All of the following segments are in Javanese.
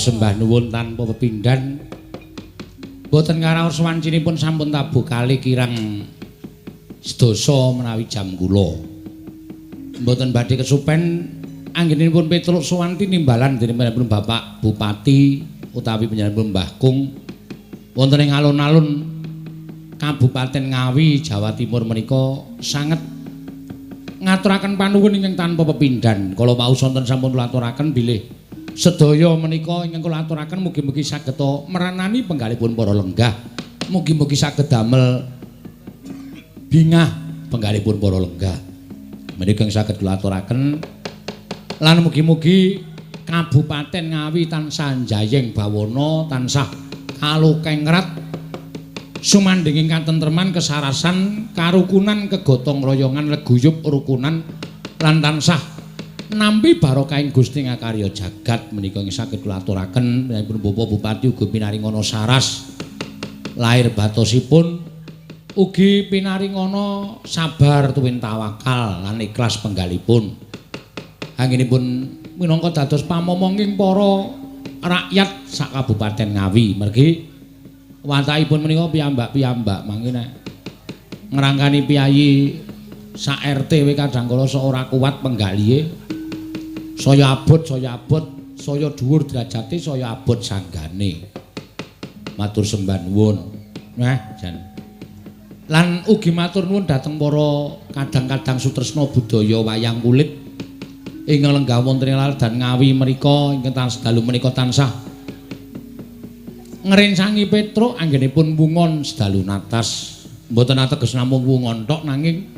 Matur sembah nuwun tanpa pepindhan. Boten karaos wancinipun sampun tabuh kalih kirang sedasa menawi jam kula. Mboten badhe kesupen anggenipun Petruk Suwanti nimbalan dening panjenenganipun Bapak Bupati utawi panjenenganipun Mbah Kung wonten ing alun-alun Kabupaten Ngawi, Jawa Timur menika sanget ngaturaken panuwun ingkang tanpa pepindhan. Kala wau sonten sampun kula aturaken bilih sedaya menika ingkang kula aturaken mugi-mugi saged meranani penggalipun para lenggah. Mugi-mugi saged damel bingah penggalipun para lenggah. Menika ingkang saged kula aturaken lan mugi-mugi Kabupaten Ngawi tansah njayeng bawana, tansah kalukengrat sumandhinging katentreman, kesarasan, karukunan, kegotong royongan, leguyub rukunan lan tansah nampi barokahing Gusti ngakarya jagat. Menika ing saged kula aturaken panjenenganipun Bapak Bupati ugi pinaringana saras lahir batosipun, ugi pinaringana sabar tuwin tawakal lan ikhlas penggalipun. Anggenipun minangka dados pamomonging para rakyat sak Kabupaten Ngawi. Mergi watakipun menika piyambak-piyambak mangke nek ngrangkani piyayi sak RT we kadang kala sok ora kuat penggalihe, saya abot, saya abot, saya dhuwur derajate, saya abot sanggane. Matur sembah nuwun. Nah, jan. Lan ugi matur nuwun dhateng para kadang-kadang sutresna budaya wayang kulit ingkang lenggah wonten ing Laladan Ngawi menika ingkang tansah dalu menika tansah ngrencangi Petruk anggenipun wungon sedalu natas. Mboten ateges namung wungon tok, nanging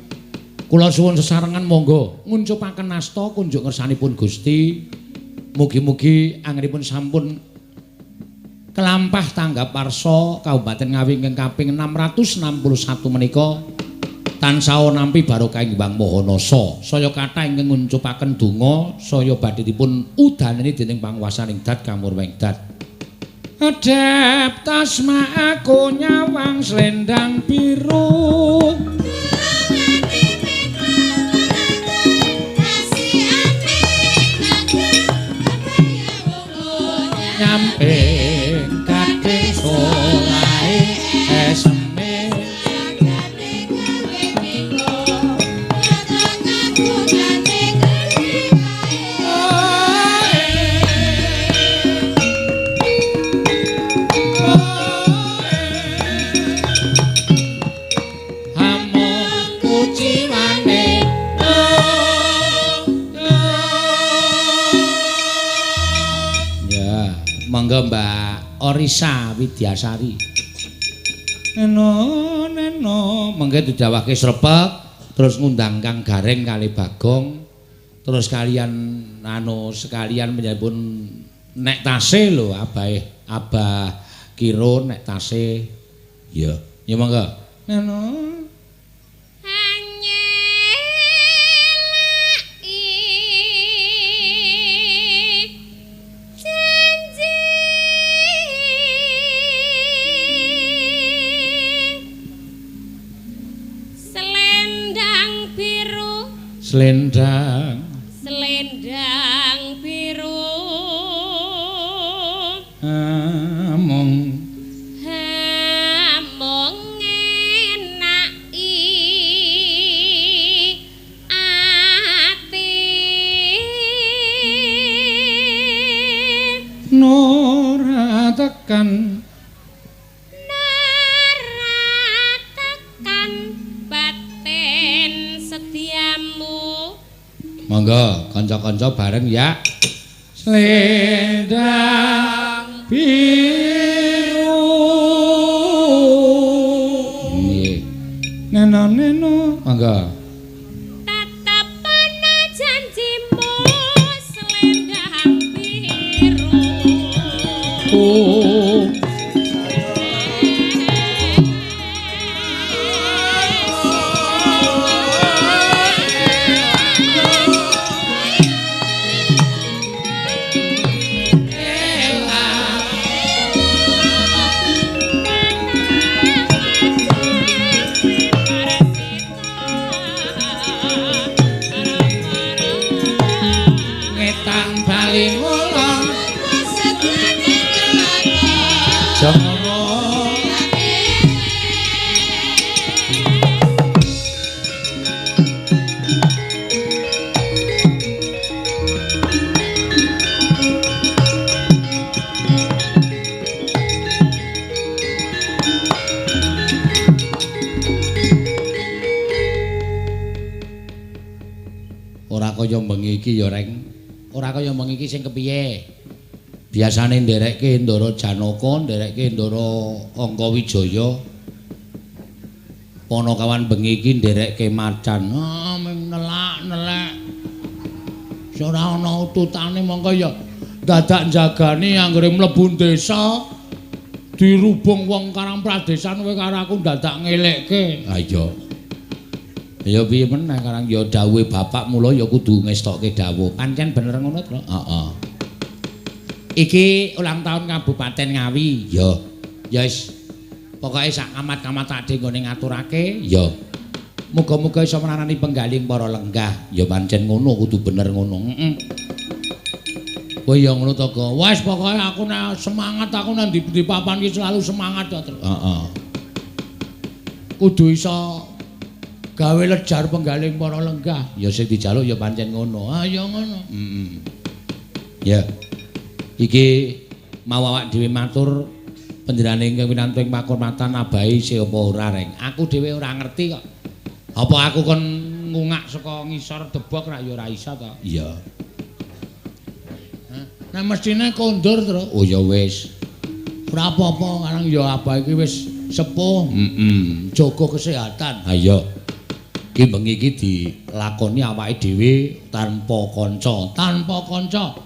kula suwun sesarengan monggo nguncupaken asta kunjuk ngersanipun Gusti. Mugi-mugi anggenipun sampun kelampah tanggap warsa Kabupaten Ngawi ingkang kaping 661 menika tansah nampi barokah Hyang Maha Nasa. Saya kathah ingkang nguncupaken donga, saya badhe dipun udaneni dening panguwasaning dat kamurweng dat. Adep tasma aku nyawang selendang biru. Nyampe kadhe solahe eseme monggo Mbak Orisa Widyasari. Neno neno mengke didhawuhke srepek terus ngundang Kang Gareng kali Bagong terus kalian anu sekalian panjenenganipun nek tase lho abahe Abah Kirun nek tase. Ya, ya monggo. Neno selendang, selendang biru among among ngenaki ati nora tekan batin setiamu. Monggo kanca-kanca bareng ya. Selendang biru. Nggih. Neno neno monggo. Tetepana janjimu selendang biru. Oh. Aja ngono. Ora kaya bengi iki ya, Reng. Ora kaya bengi iki sing kepiye? Biasane nderekke Ndara Janaka, nderekke Ndara Angkawijaya. Panakawan bengi iki nderekke macan. Ah, ming nelak-nelek. Ora ana ututane mongko ya dadak njagani anggere mlebu desa dirubung wong karang pradesan kowe karo aku dadak ngelekke. Ha iya. Ya piye meneh karang ya dawuhe bapak mula ya kudu ngestokke dawuh. Pancen bener ngono to? Heeh. Iki ulang tahun Kabupaten Ngawi. Ya. Ya wis. Pokoke sak kamat-kamat tak nggone ngaturake. Ya. Muga-muga iso menanani penggaling para lenggah. Ya pancen ngono kudu bener ngono. Heeh. Kowe ya ngono to, Go. Wis pokoke aku nek semangat aku nang ndi papan iki selalu semangat to. Heeh. Kudu iso gawe lejar penggaling para lenggah. Ya sing dijaluk ya pancen ngono. Ah ya ngono. Heeh. Ya. Iki mau awak dhewe matur panjenengane ingkang winantu ing pakurmatan abahi isih apa ora, Reng. Aku dhewe ora ngerti kok. Apa aku kon ngungak saka ngisor debok ra ya ora iso to. Iya. Nah mestine kondur, Tru. Oh ya wis. Ora apa-apa, karang ya abah iki wis sepuh. Heeh. Jaga kesehatan. Ha iya. Iki bengi iki dilakoni awake dhewe tanpa kanca, tanpa kanca.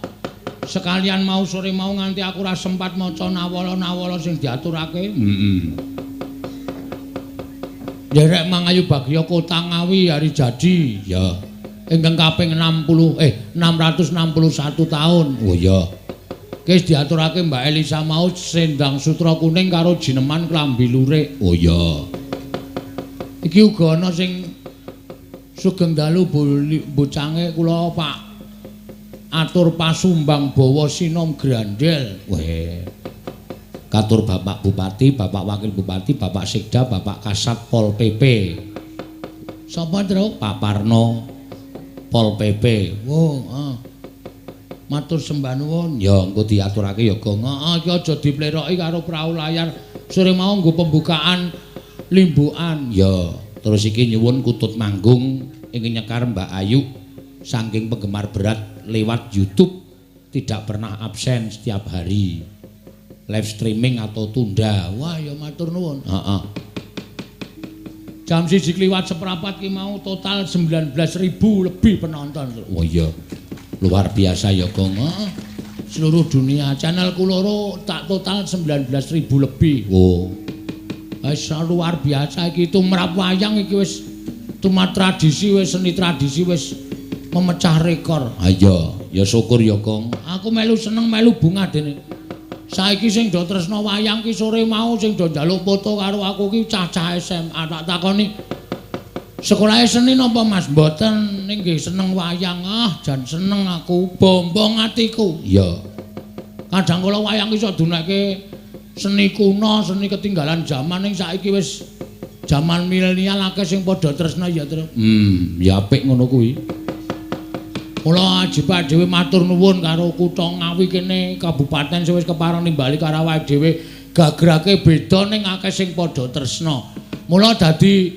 Sekalian mau sore mau nganti aku ora sempat maca nawala-nawala sing diaturake. Heeh. Nderek Mangayu Bagya Kota Ngawi hari jadi. Ya. Ingkang kaping 661 tahun. Oh iya. Wis diaturake Mbak Elisa mau sendang sutra kuning karo jineman klambi lurik. Oh iya. Iki uga ana sing sugeng dalu bocange kula Pak atur pasumbang bawa sinom grandel. Weh. Katur Bapak Bupati, Bapak Wakil Bupati, Bapak Sekda, Bapak Kasat Pol PP. Sapa, Tru? Pak Parno Pol PP. Oh, ah. Matur sembah nuwun. Ya engko diaturake ya, Gong. Heeh, iki aja dipleroki karo prau layar. Sore mau nggo pembukaan limbukan. Ya, terus iki nyuwun kutut manggung ingkang nyekar Mbak Ayu saking penggemar berat lewat YouTube tidak pernah absen setiap hari. Live streaming atau tunda. Wah, ya matur nuwun. Heeh. Jam 1:15 ki mau total 19.000 lebih penonton. Wah iya. Luar biasa ya, Gong. Heeh. Seluruh dunia channel loro tak total 19.000 lebih. Oh. Wis luar biasa iki tumrap wayang iki wis tumrap tradisi wis seni tradisi wis memecah rekor. Ha iya, ya syukur ya, Gong. Aku melu seneng melu bungah dene. Saiki sing do tresna wayang ki sore mau sing do njaluk foto karo aku ki cah-cah SMA tak takoni. Sekolahe seni napa Mas? Mboten, ning nggih seneng wayang. Ah, jan seneng aku, bombong atiku. Iya. Kadang kala wayang iso dunekke seni kuno, seni ketinggalan zaman ning saiki wis jaman milenial akeh sing padha tresna ya, Tru. Ya apik ngono kuwi. Kula ajipak dhewe matur nuwun karo kutha Ngawi kene kabupaten sing wis kepareng nimbali karo awake dhewe gagrake beda ning akeh sing padha tresna. Mula dadi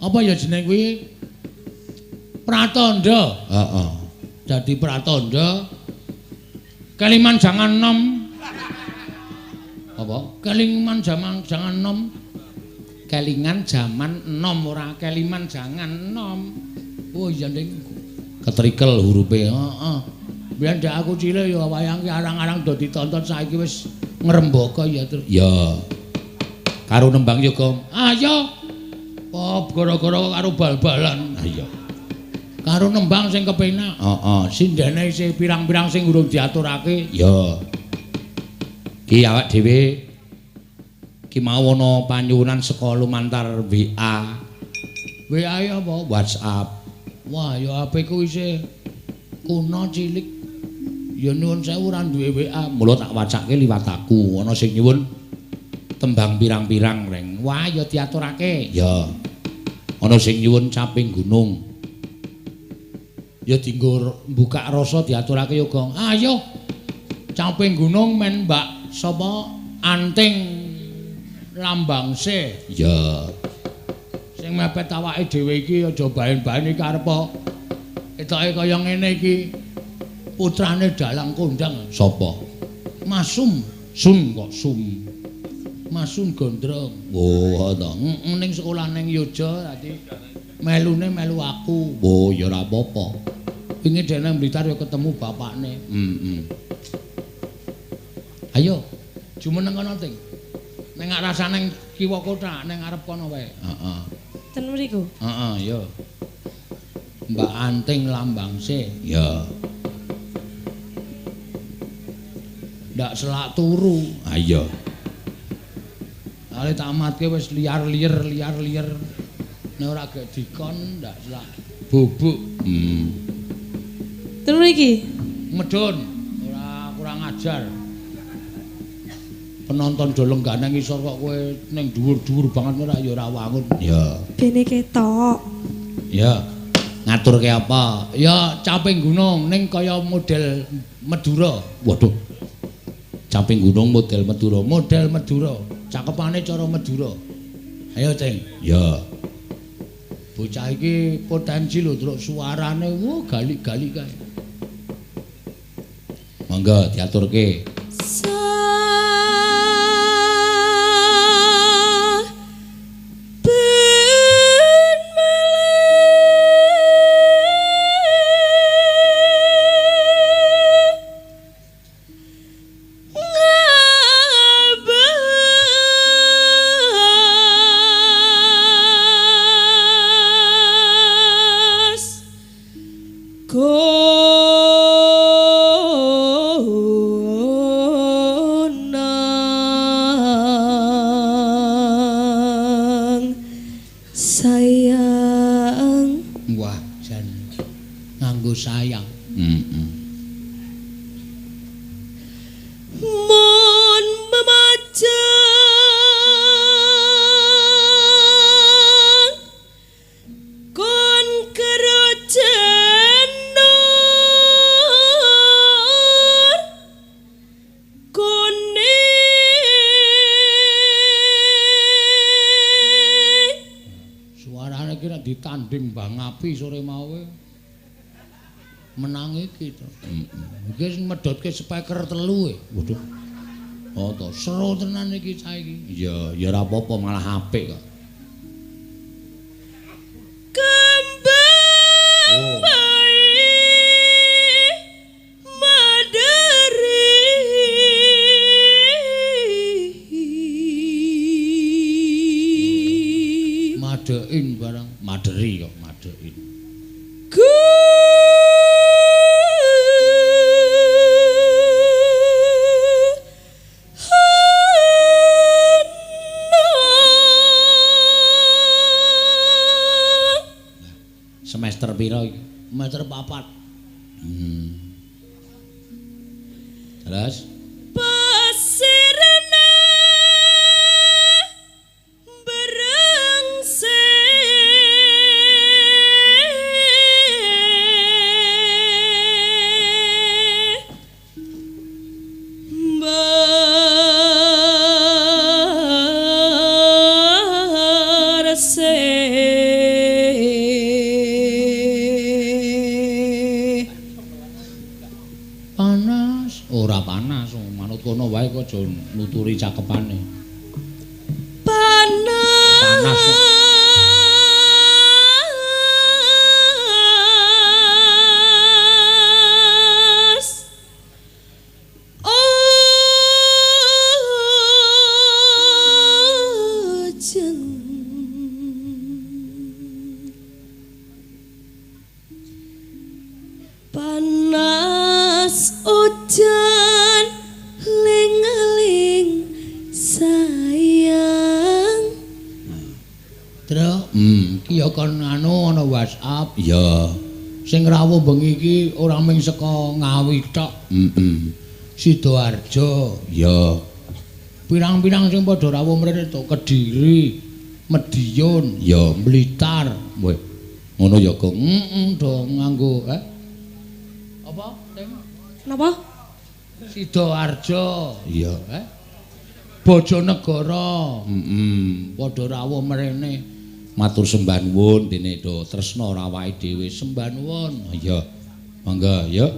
apa ya jeneng kuwi? Pratandha. Heeh. Dadi pratandha. Keliman jangan nom. Apa? Keliman jaman jangan nom. Kelingan jaman enom ora keliman jangan nom. Oh iya ning ketrikel hurufe. Heeh. Biyen ndek aku cilik ya wayang ki arang-arang do ditonton saiki wis ngrembaka ya, Tru. Ya. Karo nembang ya, Gong. Ayo. Oh, gara-gara karo bal-balan. Ha iya. Karo nembang sing kepenak. Heeh, sindene isih pirang-pirang sing urung diaturake. Ya. Ki awak dhewe ki mau ana panyuwunan saka lumantar WA. WA apa? WhatsApp. Wah, ya HP ku isih kuno cilik. Ya nuwun sewu ora duwe WA. Mula tak wacake liwat aku. Ana sing nyuwun Tembang pirang-pirang reng. Wah, ya diaturake. Ya. Ana sing nyuwun Caping Gunung. Ya dienggo mbukak rasa diaturake ya, Gong. Ayo. Caping Gunung men Mbak sapa Anting Lambang C. Ya. Sing mepet awake dhewe iki aja baen-baen iki arep ketoke kaya ngene iki. Putrane dalang kondang sapa? Masum. Sun kok sum. Masun Gondrong. Oh, to. Ning sekolah ning Yogya dadi melune melu aku. Oh, ya ora apa-apa. Wingi dene Blitar ya ketemu bapakne. Heeh. Ayo, jumeneng kono, Ting. Ning rasane kiwa kothak ning ngarep kono wae. Heeh. Ten mriku. Heeh, ya. Mbak Anting Lambang C. Ya. Ndak selak turu. Ha iya. Ale tamatke wis liar-liar liar-liar. Nek ora gek dikon ndak selak bubuk. Ten mriki. Medun, ora kurang ajar. Penonton do lenggah nang isor kok kowe ning dhuwur-dhuwur banget ora ya ora wangun. Ya. Bene ketok. Ya. Ngaturke apa? Ya Caping Gunung ning kaya model Madura. Waduh. Caping Gunung model Madura, model Madura. Cakepane cara Madura. Ayo, Ceng. Ya. Bocah iki potensi lho, truk suarane wuh galik-galik kae. Monggo diaturke. Ditanding Bang Api sore mau menang iki to. Iki sing medhotke speaker telu e. Waduh. Oh to, seru tenan iki cah iki. Iya, ya ora apa-apa malah apik kok. Kembang bae maderi. Madein barang. Maderi kok, madein. Semester piro iki? Semester 4. Terus pasirna berengse barse panas ora panas manut kono wae kok aja nuturi cakepane. Panas. Panas. Ojen. Panas ojan ling-ling sayang. Truk, iki ya kon anu ana WhatsApp. Iya. Sing rawuh bengi iki ora mung saka Ngawi tok. Heeh. Sidoarjo. Iya. Pirang-pirang sing padha rawuh mrene to Kediri, Mediun, ya Blitar. Weh. Ngono ya, Gong. Heeh, do nganggo, eh? Apa? Napa? Sidoarjo. Iya, eh? Bojonegoro. Heeh, padha rawuh mrene. Matur sembah nuwun dene do tresna rawuhe dhewe sembah nuwun. Iya. Mangga, ya.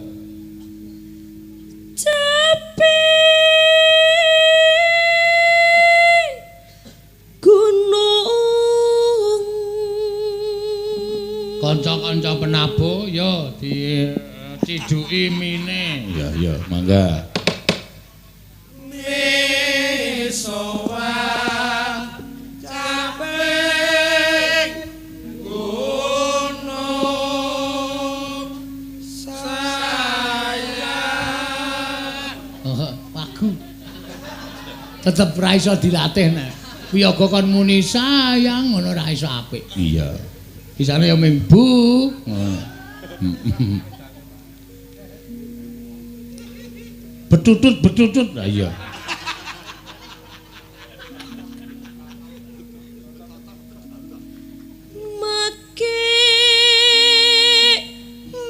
Cepi gunung. Kanca-kanca penabuh ya dicidhuki mine. Ya, ya, mangga. Misowan caping gunung sayang. Oh, wagu. Tetep ra iso dilatih nek. Wiyaga kon muni sayang ngono ra iso apik. Iya. Isane ya mung bu. Betutut betutut. Lah iya. Make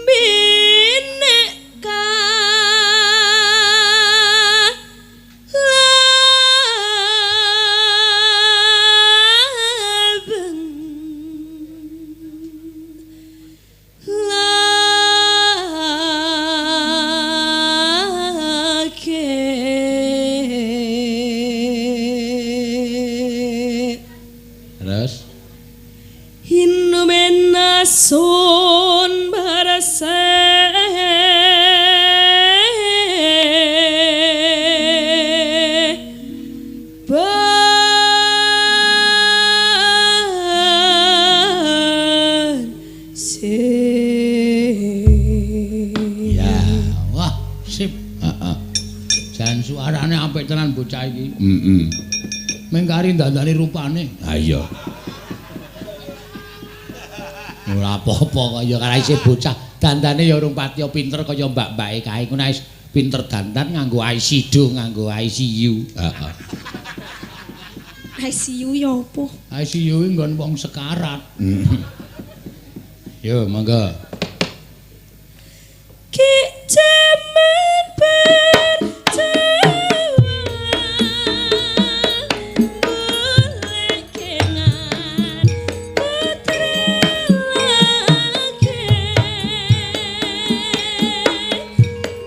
bineka laben lake. Terus Hinumenasun barase barse. Ya, wah, sip. Heeh. Jan suarane apik tenan bocah iki. Heeh. Meng kari ndandani rupane. Ha iya. Ora apa-apa kaya karo isih bocah. Dandane ya urung patiya pinter kaya mbak-mbake kae. Ngono wis pinter dandan nganggo ICD, nganggo ICU. Heeh. ICU ya apa? ICU kuwi nggon wong sekarat. Yo, monggo. Ki jaman berjalan bolekengan putri laki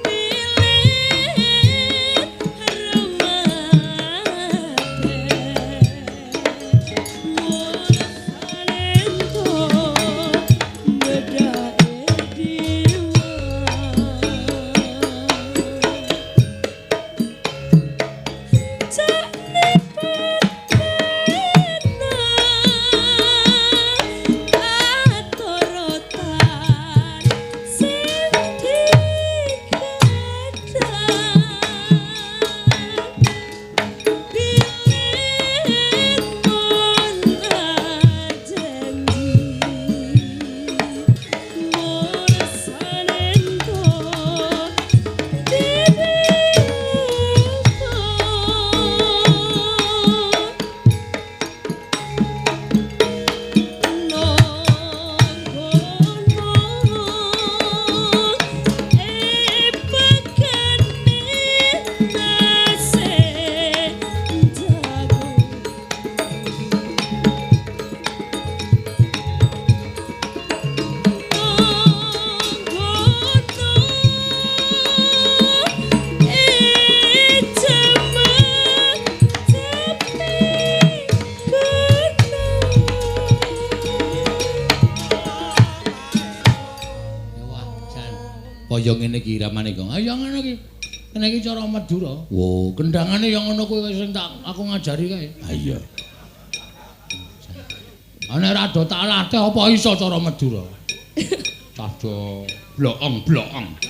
milik rumate mursalento bedake diwa. Kaya ngene iki ramane kok. Ah ya ngono iki. Kene iki cara Madura. Wo, kendangane ya ngono kuwi sing tak aku ngajari kae. Ha iya. Ana ora do tak latih apa iso cara Madura. Cah do bloong-bloong.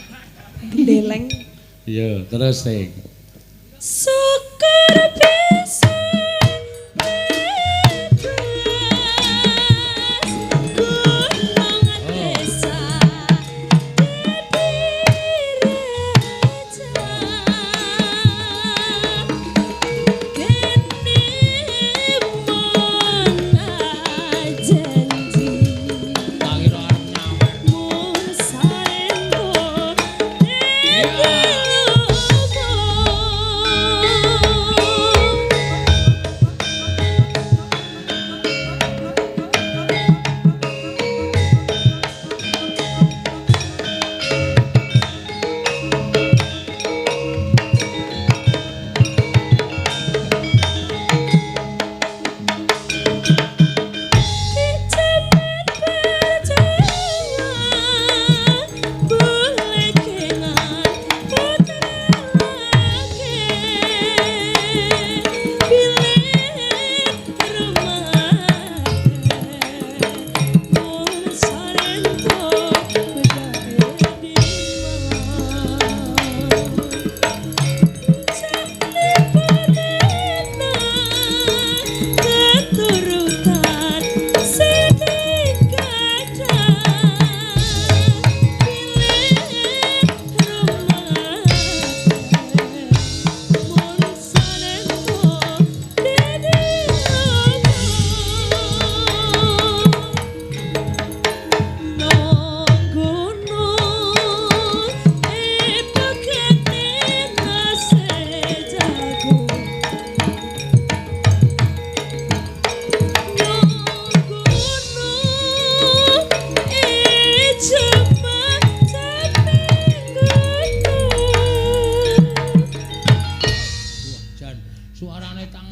Ndeleng. Iya, terus sing. Syukur bisa bebas gunung desa dadi raja.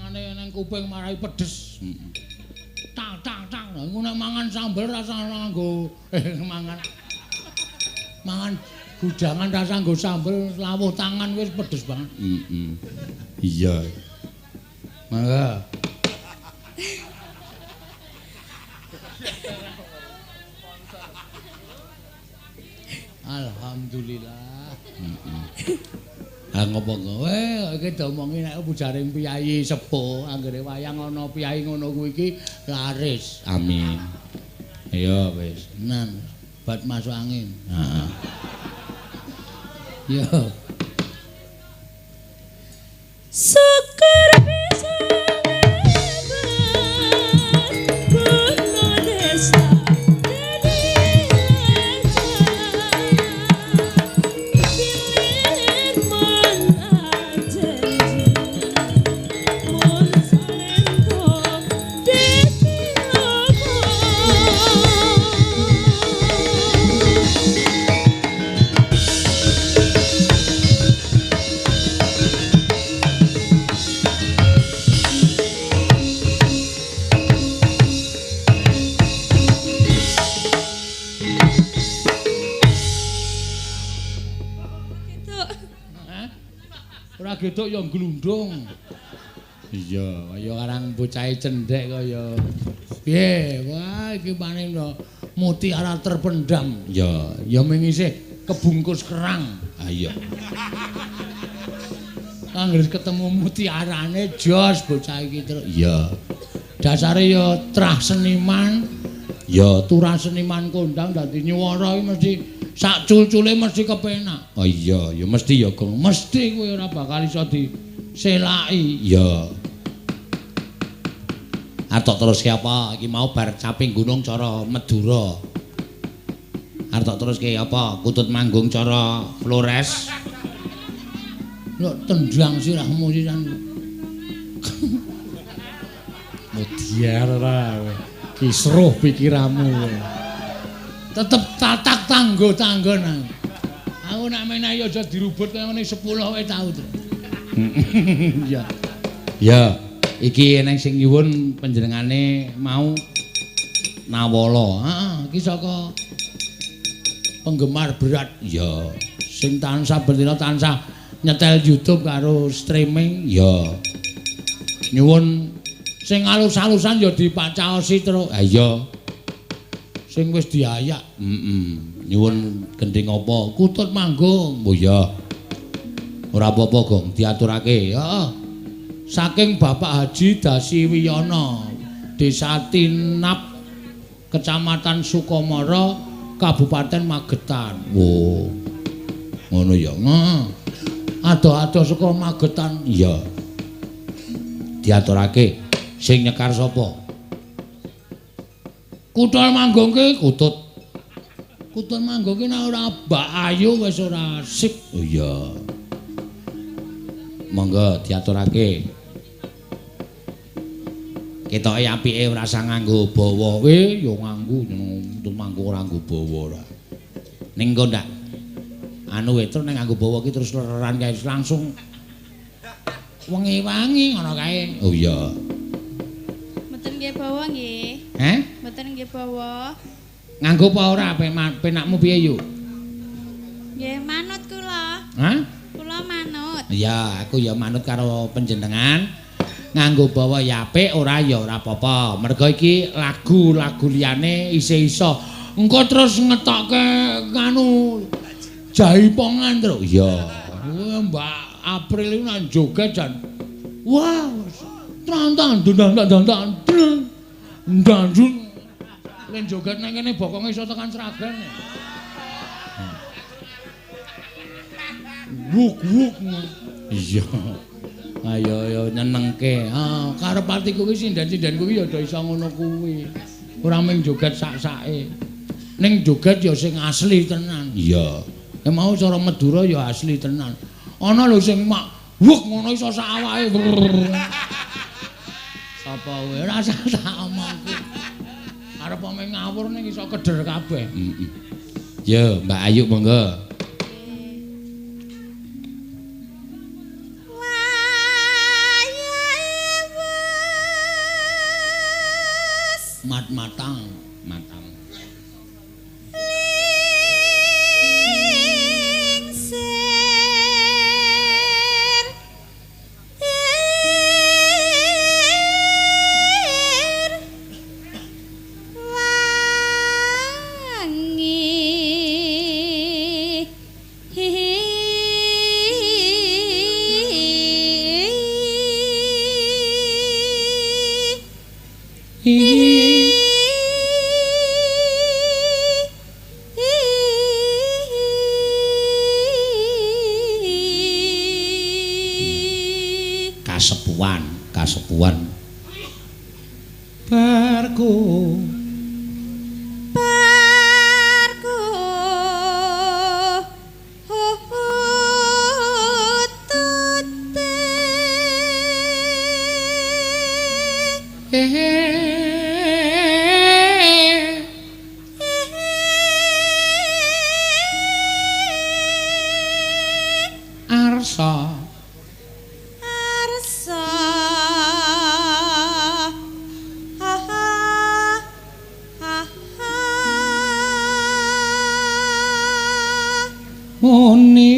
Tangane nang kuping marai pedes. Heeh. Tang tang tang. Iku nek mangan sambel rasa nganggo mangan. Mangan gudangan rasa nggo sambel lawuh tangan wis pedes banget. Heeh. Iya. Mangga. Alhamdulillah. Heeh. Ah ngopo kowe iki diomongi nek pujaring piyayi sepuh anggere wayang ana piyayi ngono kuwi iki laris. Amin. Ayo wis, tenan. Bat masuk angin. Heeh. Yo. Syukur bisa guna desa dadi raja pilih janji mun salento dadi lopo. Ora gedhok ya glundung. Iya, kaya karang bocahe cendhek kaya. Piye? Wah, iki paling mutiara terpendam. Ya, ya ming isih kebungkus kerang. Ha iya. Anggere ketemu mutiarane jos bocah iki terus. Iya. Dasare ya trah seniman. Ya turah seniman kondang dadi nyuwara iki mesti sak cul-cule mesti kepenak. Oh iya, ya mesti ya, Gong. Mesti kowe ora bakal iso diselaki. Iya. Arep terus ki apa? Iki mau bar caping gunung cara Madura. Arep terus ki apa? Kutut manggung cara Flores. Lho tendang sirahmu sisan. Mudiar ora kowe. Kisruh pikiranmu kowe. Tetep tatak tanggo-tanggo nang. Aku nak menahi aja dirubut kaya ngene 10 wae tau. Iya. Ya, iki eneng sing nyuwun panjenengane mau Nawala. Heeh, iki saka penggemar berat. Ya, sing tansah bendina tansah nyetel YouTube karo streaming. Ya. Nyuwun sing alus-alusan ya dipacaosi terus. Ha iya. Sing wis diayak. Heeh. Nyuwun gendhing apa? Kutut manggung. Oh iya. Ora apa-apa, Gong, diaturake. Heeh. Saking Bapak Haji Dasi Wiyono, Desa Tinap, Kecamatan Sukamara, Kabupaten Magetan. Wo. Ngono ya. Heeh. Adoh-adoh saka Magetan. Iya. Diaturake. Sing nyekar sapa? Kutut manggung ki kutut. Kutut manggung ki nek ora Mbak Ayu wis ora sip. Oh iya. Monggo diaturake. Ketoke apike ora usah nganggo bawa. Ya nganggo kutut manggung ora nganggo bawa ora. Ning engko ndak anu wae terus nek nganggo bawa ki terus lereran kae langsung wengi-wangi ngono kae. Oh iya. Mboten nggih bawa nggih. Heh? Mboten nggih bawa. Nganggo apa ora penakmu piye yuk? Nggih manut kula. Hah? Kula manut. Iya, aku ya manut karo panjenengan. Nganggo bawa ya apik, ora ya ora apa-apa. Mergo iki lagu-lagu liyane isih iso. Engko terus ngetokke nganu jaipongan terus. Iya. Mbak April iku nang joget jan. Wah, trantang dundang dundang dundang. Ndandun. Len joget nang kene bokonge iso tekan Sragen. Wuk wuk. Iya. Ayo yo nyenengke. Ah, karep atiku ki sinden-sinden kuwi ya do iso ngono kuwi. Ora mung joget sak-sake. Ning joget ya sing asli tenan. Iya. Nek mau cara Madura ya asli tenan. Ana lho sing mak wuk ngono iso sak awake. Sapa kowe ora usah tak omongke. Arep omong ngawur ning iso keder kabeh. Heeh. Yo, Mbak Ayu monggo. Mat matang, matang. Lingsir ir wangi Kasepuan, kasepuan. Barku Barku tute Arsa Arsa ha ha ha ha muni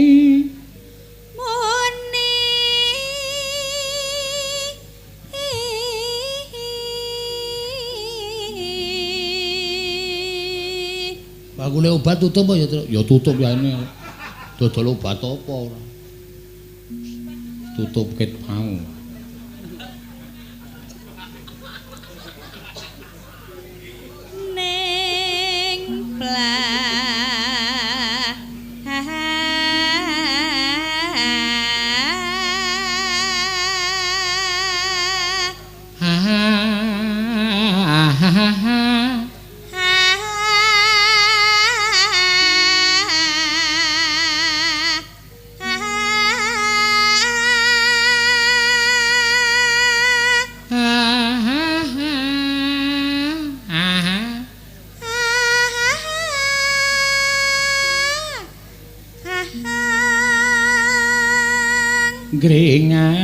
muni bakule obat tutup apa ya, Truk? Ya tutup ya ini. Dodol obat apa ora? Tutup ket mau. Ning plah ha ha Ha ha ha ha. ha Ha ha ha ha. Gringan.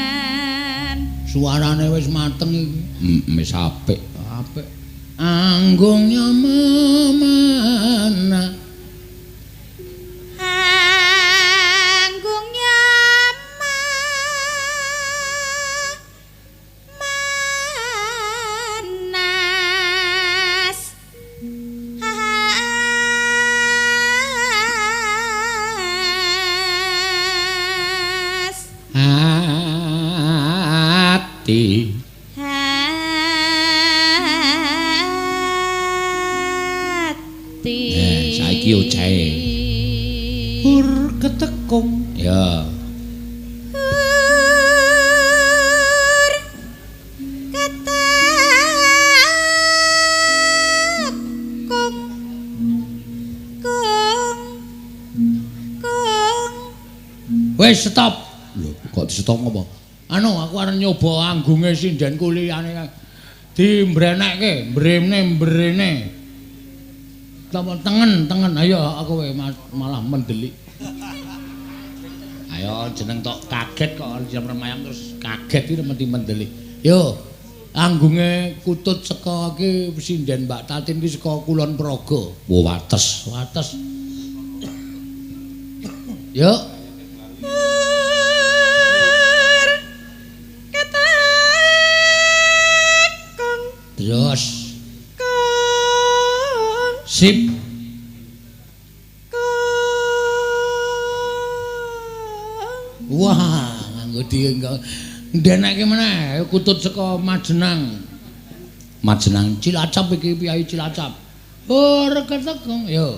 Ringan. Suarane wis mateng iki. Wis apik, apik. Anggungnya memana. Anggungnya manas. As. Ati. Hati. Saiki ocehe. Hur ketekung. Ya. Hur ketekung. Kung. Kung. Wis stop. Lho, kok di stop apa? Anu, aku arep nyoba anggunge sindenku liyane. Dimbrenekke, mbrene mbrene. Tama tengen, tengen. Ayo aku malah mendelik. Ayo jeneng tok kaget kok jam remayang terus kaget iki mesti mendelik. Yo, anggunge kutut saka iki sinden Mbak Tatin iki saka Kulon Progo. Wo wates, wates. Yo. Hur ketekung. Terus Kung. sip. Kung. Wah, nganggo ndeneke meneh kutut saka Majenang. Majenang Cilacap iki piyayi Cilacap. Hur ketekung yo.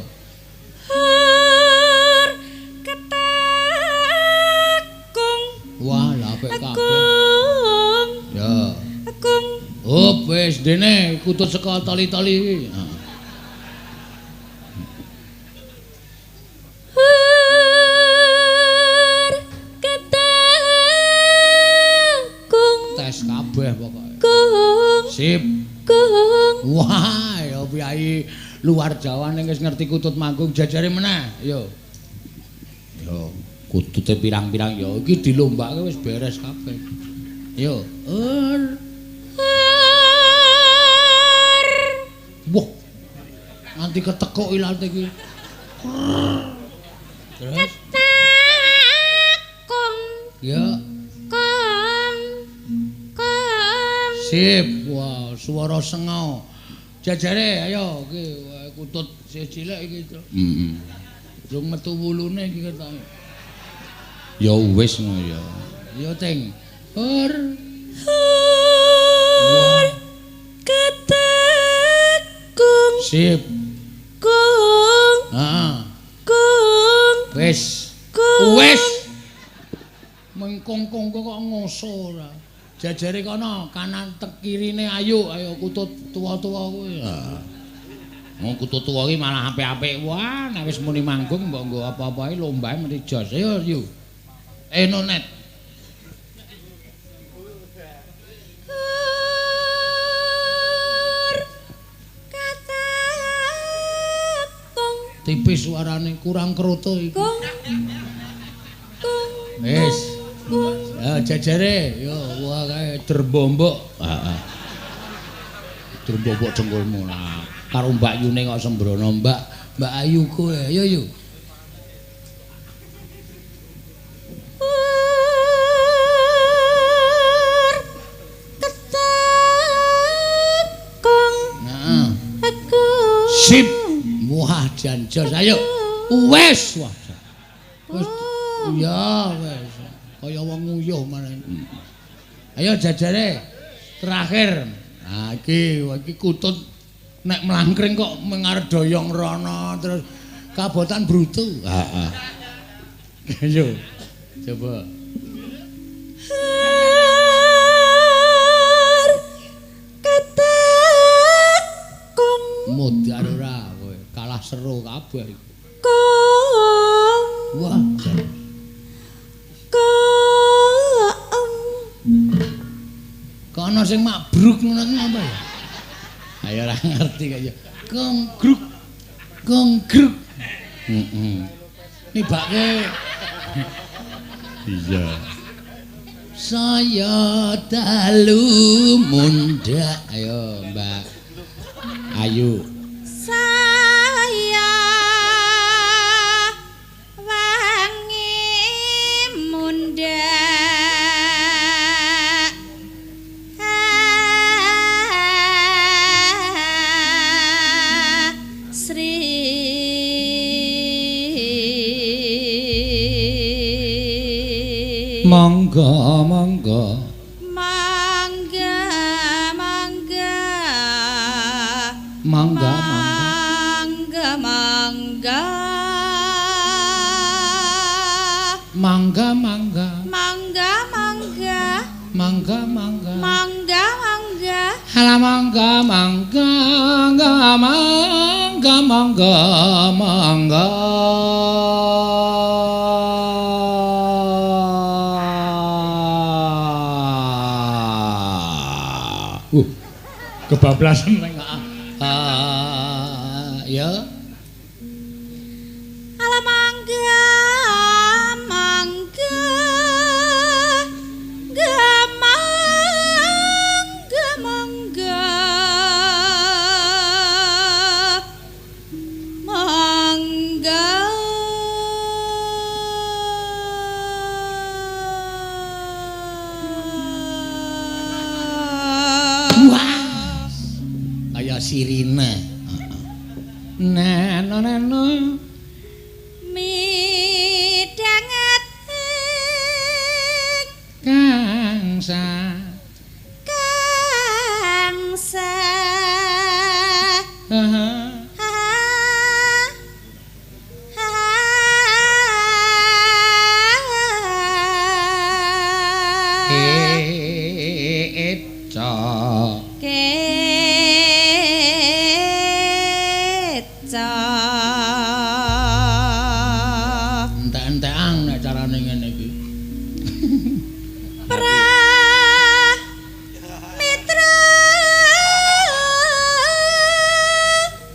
Hur ketekung. Wah, lha apik kabeh. Kung. Ya. Kung. Hop wis dene kutut saka tali-tali iki. Heeh. Hur ketekung. Tes kabeh pokoke. Kung. Sip. Kung. Wah, ya piyayi Luar Jawa ning wis ngerti kutut manggung jajare meneh. Yo. Yo, kutute pirang-pirang yo iki dilombake wis beres kabeh. Yo. Er. Wah. Nganti ketekuk ilate iki. Terus ketakung. Ya. Kong. Kong. Sip. Wah, suara sengau. Jajare ayo iki kutut sing cilik iki. Heeh. Durung metu wulune iki ketoke. Ya wis ngono ya. Ya Ting. Hur. Hur. Ketekung. Sip. Kung. Heeh. Kung. Wis. Kung. Wis. Mengkong-kong kok ngoso ora. Jajare kono kanan tek kirine ayo ayo kutut tuwa-tuwa kuwi. Heeh. Wong kutut tuwa iki malah apik-apik. Wah, nek wis muni manggung mbok nggo apa-apae lombae mesti jos. Ayo yu. Enonet. Hur. Katakung. Tipis suarane kurang kroto iki. Kung. Kung. Wis. Kung. Ya jajare yo wah kae derbombok. Heeh. Derbombok dengkulmu lah. Karo Mbak Yune kok sembrono, Mbak. Mbak Ayu kowe. Ayo yu. Hur. Ketekung. Heeh. Aku. Sip. Wah jan jos ayo. Wes wah. Wis ya wes. Kaya wong nguyuh malah. Ayo jajare terakhir. Nah iki iki kutut nek mlangkring kok mengarep doyong rono terus kabotan brutu. Heeh. Ayo coba. Hur. Ketekung. Modar ora kowe, kalah seru kabeh iku. Kong. Wah, jan. Kong. Kok ana sing makbruk ngono kuwi apa ya? Ayo ora ngerti kaya konggruk. Konggruk. Heeh. Nibake. Iya. Saya dalu mundhak. Ayo, Mbak Ayu. Saya wangi mundhak. Sri. Monggo, monggo. Mangga, mangga. Mangga, mangga. Mangga, mangga. Mangga, mangga. Mangga, mangga. Mangga, mangga. Mangga, mangga. Halah mangga, mangga, mangga, mangga, mangga, mangga. Kebablasan ning ya. Alah mangga, mangga. Mangga, mangga, mangga. Mangga. Wah. Kaya sirine. Neno neno Midhanget ing kangsa kangsa. Heeh. Ha ha. Eca. Keca. Entek-entekan nek carane ngene iki. Prapta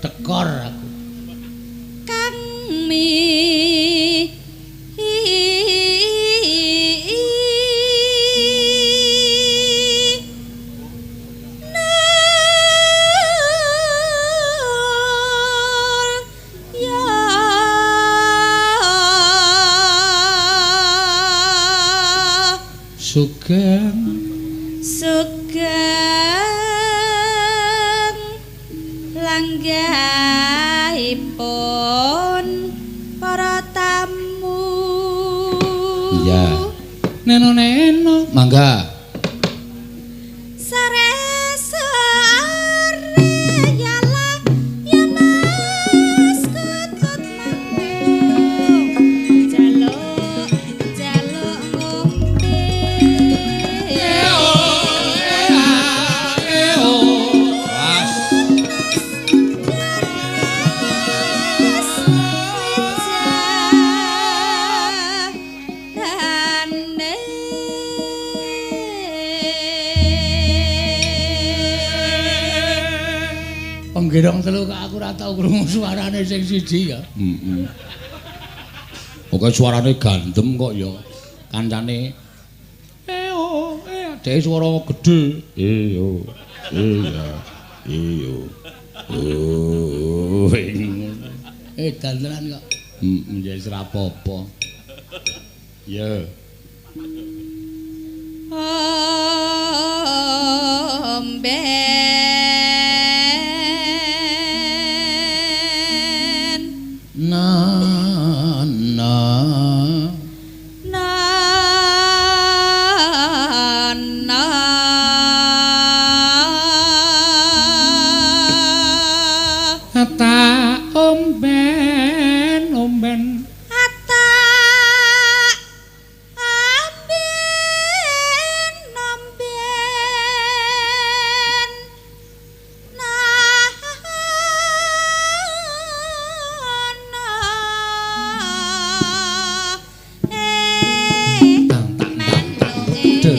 Tekor aku. Kang mi Sugeng sugeng langgahipun para tamu. Iya. Neno-neno, mangga. Sore sore yalah ya Mas kutut manggung jaluk jaluk ngombe. Penggerong telu kok aku ora tau krungu suarane sing siji ya. Heeh. Pokoke suarane gandem kok ya. Kancane eo, adeke swara gedhe. Iyo. Iya. Iyo. Oh. Dandanan kok. Heeh, ya wis ora apa-apa. Ya. Omben na na na na ta omben omben ata amben omben na na tang tang tang tang der.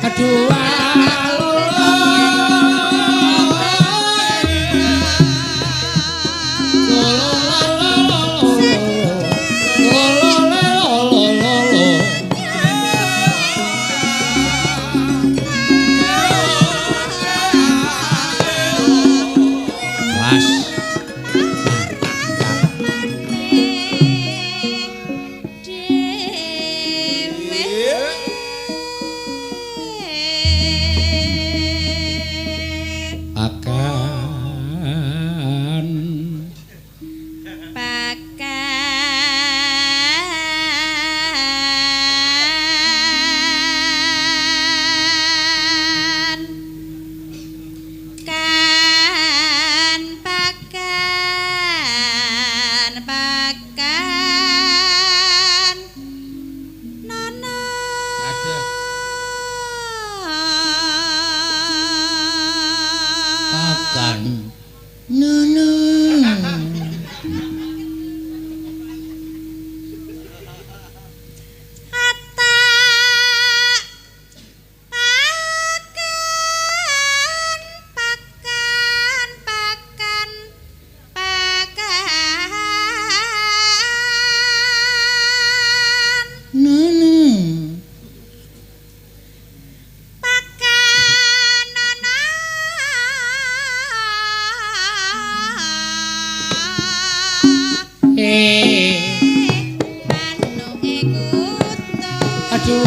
Aduh Was. Akan Pakan kan pakan pakan nana pakan nana. Ata pakan pakan pakan pakan Nana. pakan nana. Eh. Manuke kutut. Aduh.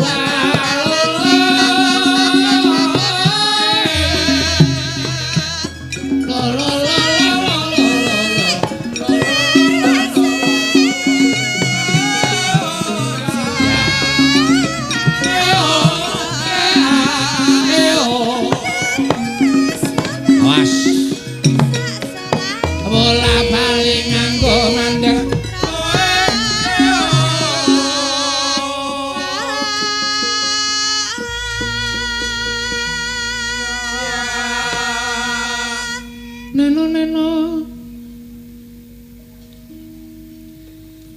Lo lo lo lo lo lo. Awas. Bola bali nganggo mandek. Neno neno.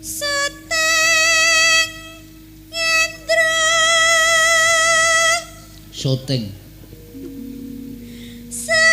Seteng ngendro. Syuting. Seteng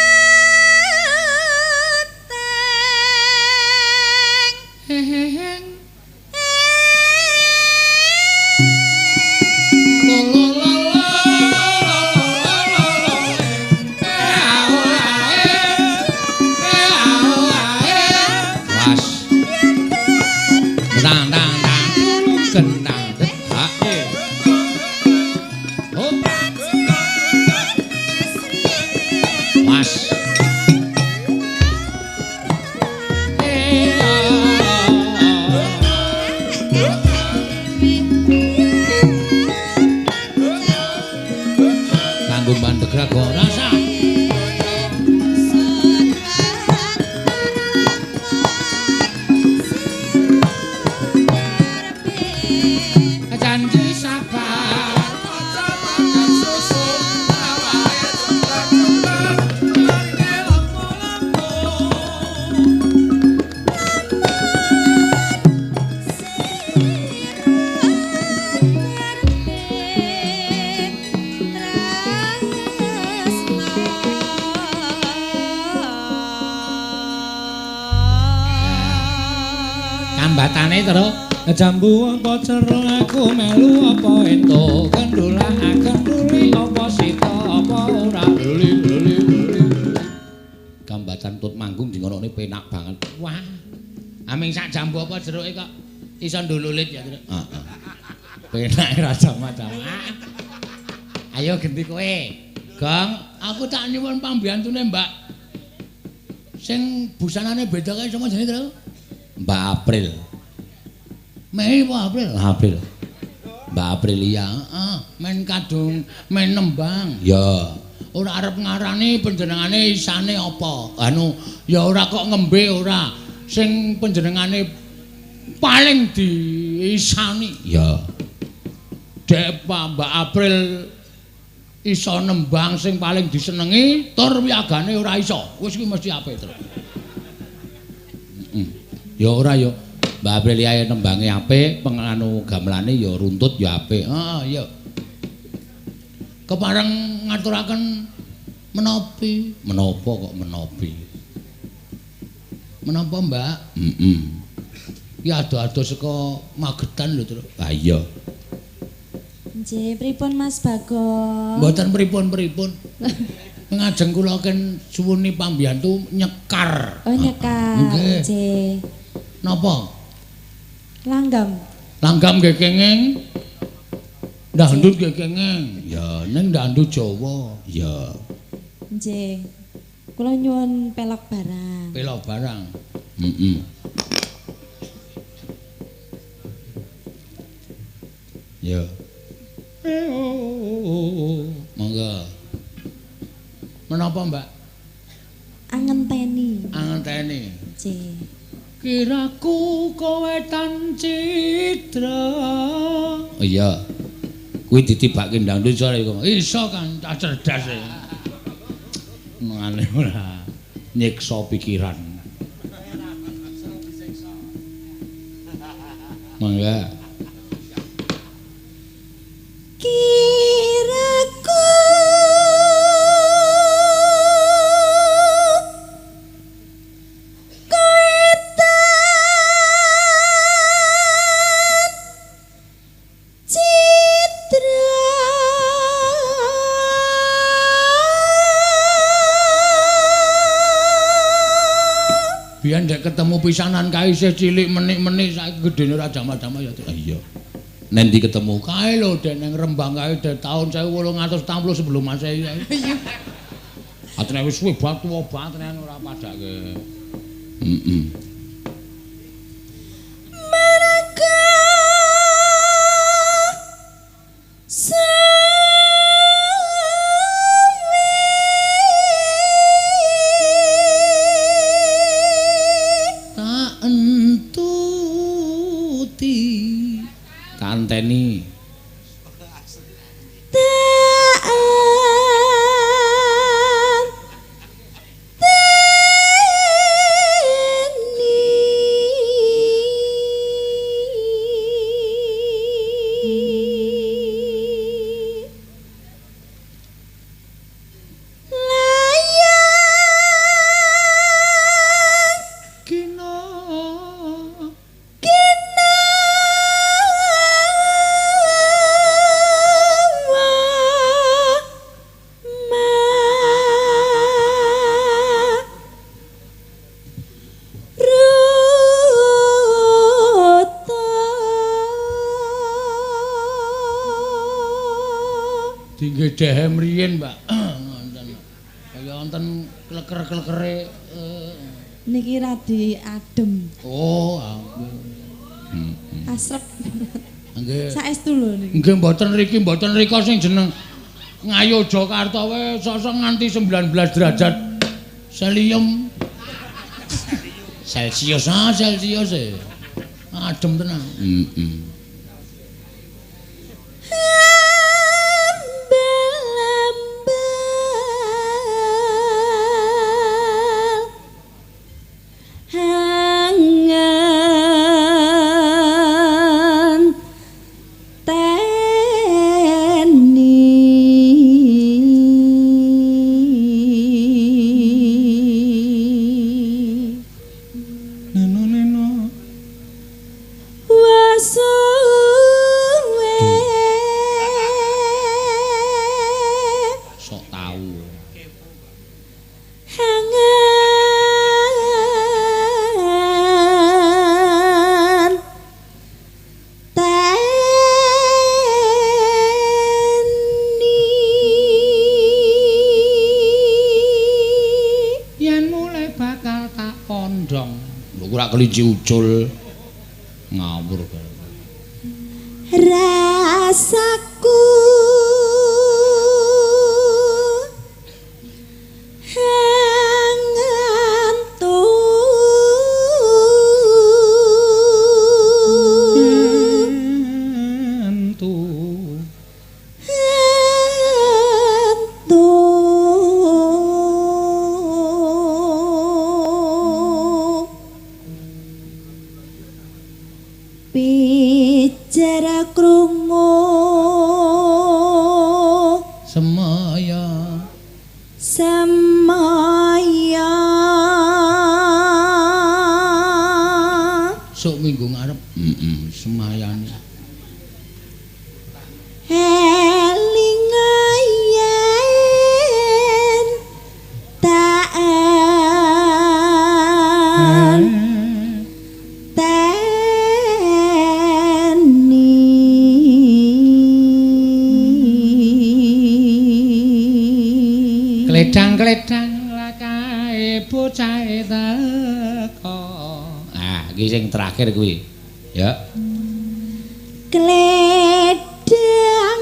Gambatane terus jambu apa jeruk aku melu apa entuk kendula kenduli apa sita apa ora luli luli luli. Gambatan tut manggung di ngonokne penak banget. Wah. Aming sak jambu apa jeruke kok iso ndululit ya, Truk. Heeh. Penake ra macam. Ayo genti kowe. Gong, aku tak nyuwun pambiyantune, Mbak. Sing busanane beda kae sapa jenenge, Truk? Mbak April. Mei apa April? April. Mbak Aprilia, heeh, men kadung men nembang. Ya. Ora arep ngarani panjenengane isane apa. Anu, ya ora kok ngembe ora. Sing panjenengane paling diisani. Ya. Dek Mbak April iso nembang sing paling disenengi tur wiyagane ora iso. Wis kuwi mesti apik, Truk. Heeh. Ya ora ya. Mbak Aprilia nembange apik, penganu gamelane ya runtut ya apik. Heeh, iya. Kepareng ngaturaken menopi. Menapa kok menopi? Menapa, Mbak? Heeh. Ki ado-ado saka Magetan lho, Truk. Ha iya. Nggih, pripun Mas Bagong? Mboten pripun-pripun. Ngajeng kula ken suwuni pambiyantu nyekar. Oh, nyekar. Nggih. Nggih. Napa? Langgam. Langgam nggih kenging. Dangdut nggih kenging. Ya, ning dangdut Jawa. Ya. Nggih. Kula nyuwun pelok barang. Pelok barang. Heeh. Ya. Monggo. Menapa, Mbak? Angenteni. Angenteni. Nggih. Kiraku kowe tan cidra. Oh iya. Kuwi ditibake dangdut iso iku. Iso kan cah cerdas e. Ngene ora nyiksa pikiran. Mangga. Kiraku kowe tan cidra. Biyen ndek ketemu pisanan kae isih cilik menik-menik saiki gedene ora jamak-jamak ya. Iya. Nendi ketemu kae lho dek nang Rembang kae dek taun 1840 sebelum Masehi. Iya. Atene wis suwe banget tuwa banget tenan ora padake. Heeh. Maraka sawi tak entuti. Tanteni. Layang Kina kinawa ma ruta. Dingge dehem riyin, Mbak. Ngoten. Kaya wonten kleker-klekere. Niki radi adem. Oh, ampun. Asrep. Nggih. Saestu lho niki. Nggih mboten riki, mboten rika sing jeneng Ngayogyakarta wae sosok nganti 19 derajat Celsius. Celsius, ah Celsius e. Adem tenan. Heeh. Ambal-ambal hangan teni. Neno neno. Dong. Lho ora kelinci ucul. Ngawur rasaku Kledang-kledang lakae bocahe teko. Ah, iki sing terakhir kuwi. Ya. Kledang-kledang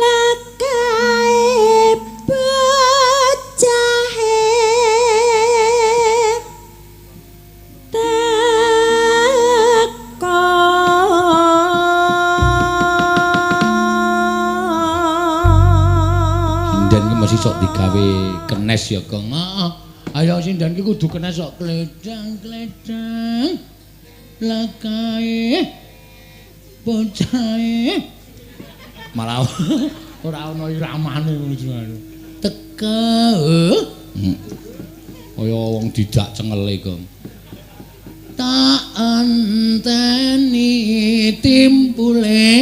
lakae bocahe teko. Sinden ki mesti sok digawe kenes ya, Gong. Heeh. Ayo sinden ki kudu kenes sok kledang-kledang lakae bocahe. Malah ora ana iramane ngono jenenge. Teke. Kaya wong didak cengele, Gong. Tak enteni timpule.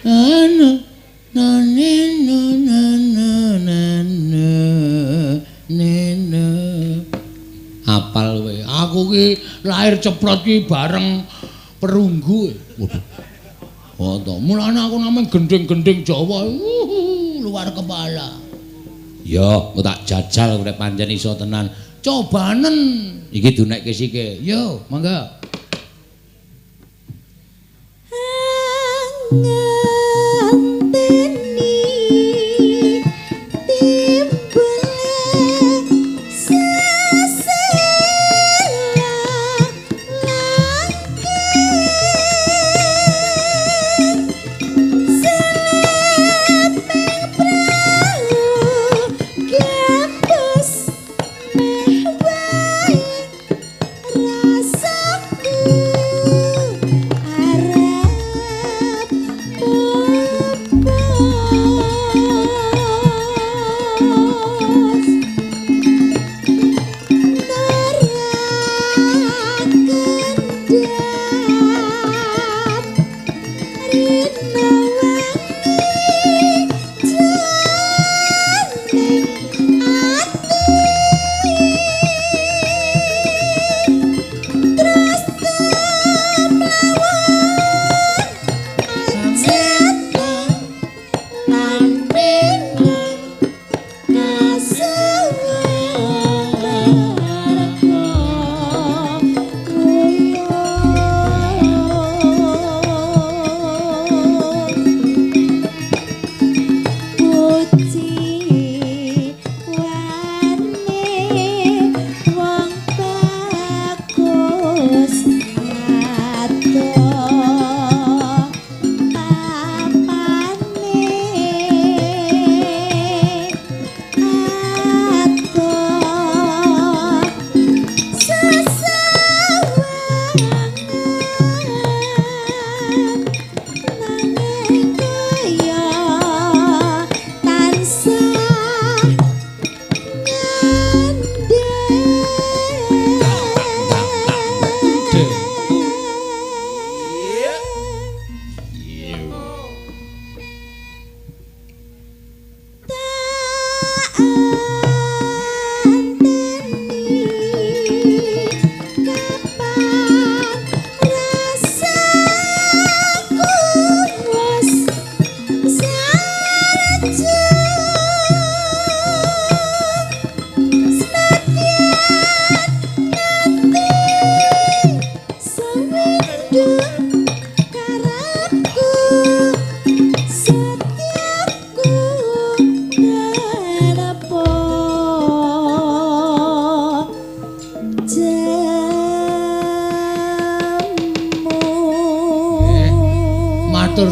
Anu na ne no na na na ne ne. Apal kowe. Aku ki lahir ceprot ki bareng perunggu. Waduh. Oh to, mulane aku namung gending-gending Jawa. Luar kepala. Ya, aku tak jajal nek pancen iso tenan. Cobanen. Iki dunekke sike. Yo, mangga. Ngenteni timbule sesela langit seleping prau gembus meh wae rasaku arep pupus ora kendhat rina wangi jroning ati terus temlawan anjete lan pinang kasuwarga kuyun.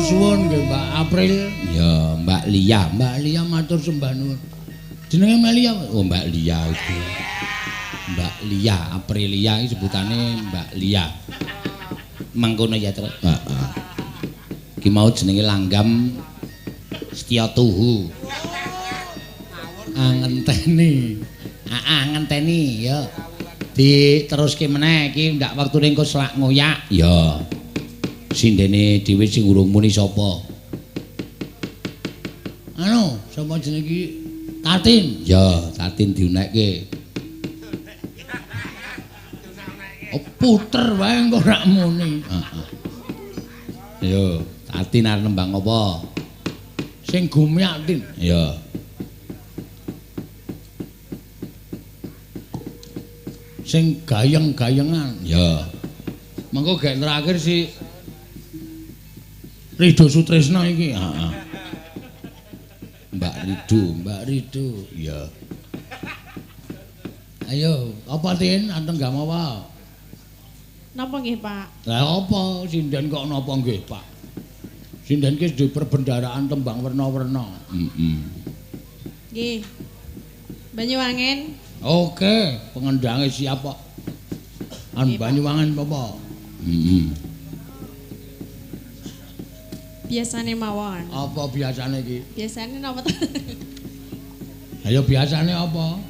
suwun nggih Mbak April. Ya, Mbak Lia. Mbak Lia matur sembah nuwun. Jenenge Mbak Lia. Oh, Mbak Lia iki. Mbak Lia, Aprilia iki sebutane Mbak Lia. Mangkono ya, Tru. Heeh. Iki mau jenenge Langgam Setya Tuhu. Ngenteni. Heeh, ngenteni ya. Diteruske meneh iki ndak wektune engko selak ngoyak. Ya. Sindene dhewe sing urung muni sapa? Anu, sapa jenenge iki? Tatin. Ya, Tatin diunekke. Oh, puter wae engko ora muni. Heeh. Yo, Tatin arep nembang apa? Sing gumyak, Tin. Ya. Sing gayeng-gayengan. Ya. Mengko gek terakhir si Rido Sutrisno iki. Heeh. Mbak Rido, Mbak Rido. Ya. Ayo, apa Tin? Anteng gak mawa? Napa nggih, Pak? Lah apa sinden kok napa nggih, Pak? Sinden ki di perbendaraan tembang werna-werna. Heeh. Nggih. Banyuwangen. Oke, pengendange siap kok. An Banyuwangen apa? Heeh. Biasane mawon. Apa biasane iki? Biasane napa to? Ayo biasane apa?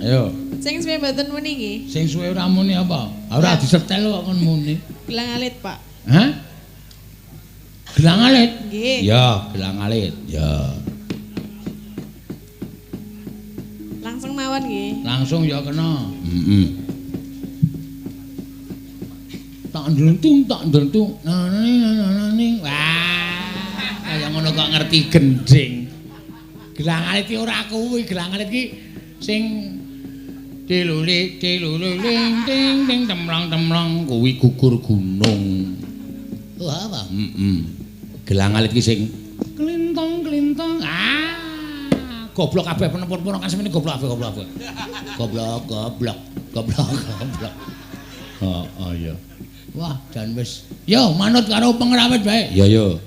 Ayo. Sing suwe mboten muni nggih. Sing suwe ora muni apa? Ora disetel kok kon muni. Gelang alit, Pak. Hah? Gelang alit? Nggih. Ya, gelang alit. Ya. Langsung mawon nggih. Langsung ya kena. Heeh. Tak ndlentung, tak ndlentung. Nah, nah, nah, wah, kaya ngono kok ngerti gending. Gelang alit iki ora kuwi, gelang alit iki sing diluli diluling ting ting temlang-temlang kuwi gugur gunung. Wah, apa? Heeh. Gelang alit iki sing klintong-klintong. Ah, goblok kabeh penempur-penempur kan semene goblok kabeh, goblok kabeh. Goblok, goblok, goblok, goblok. Heeh, iya. Wah, jan wis. Yo, manut karo pengrawit bae. Ya, yo.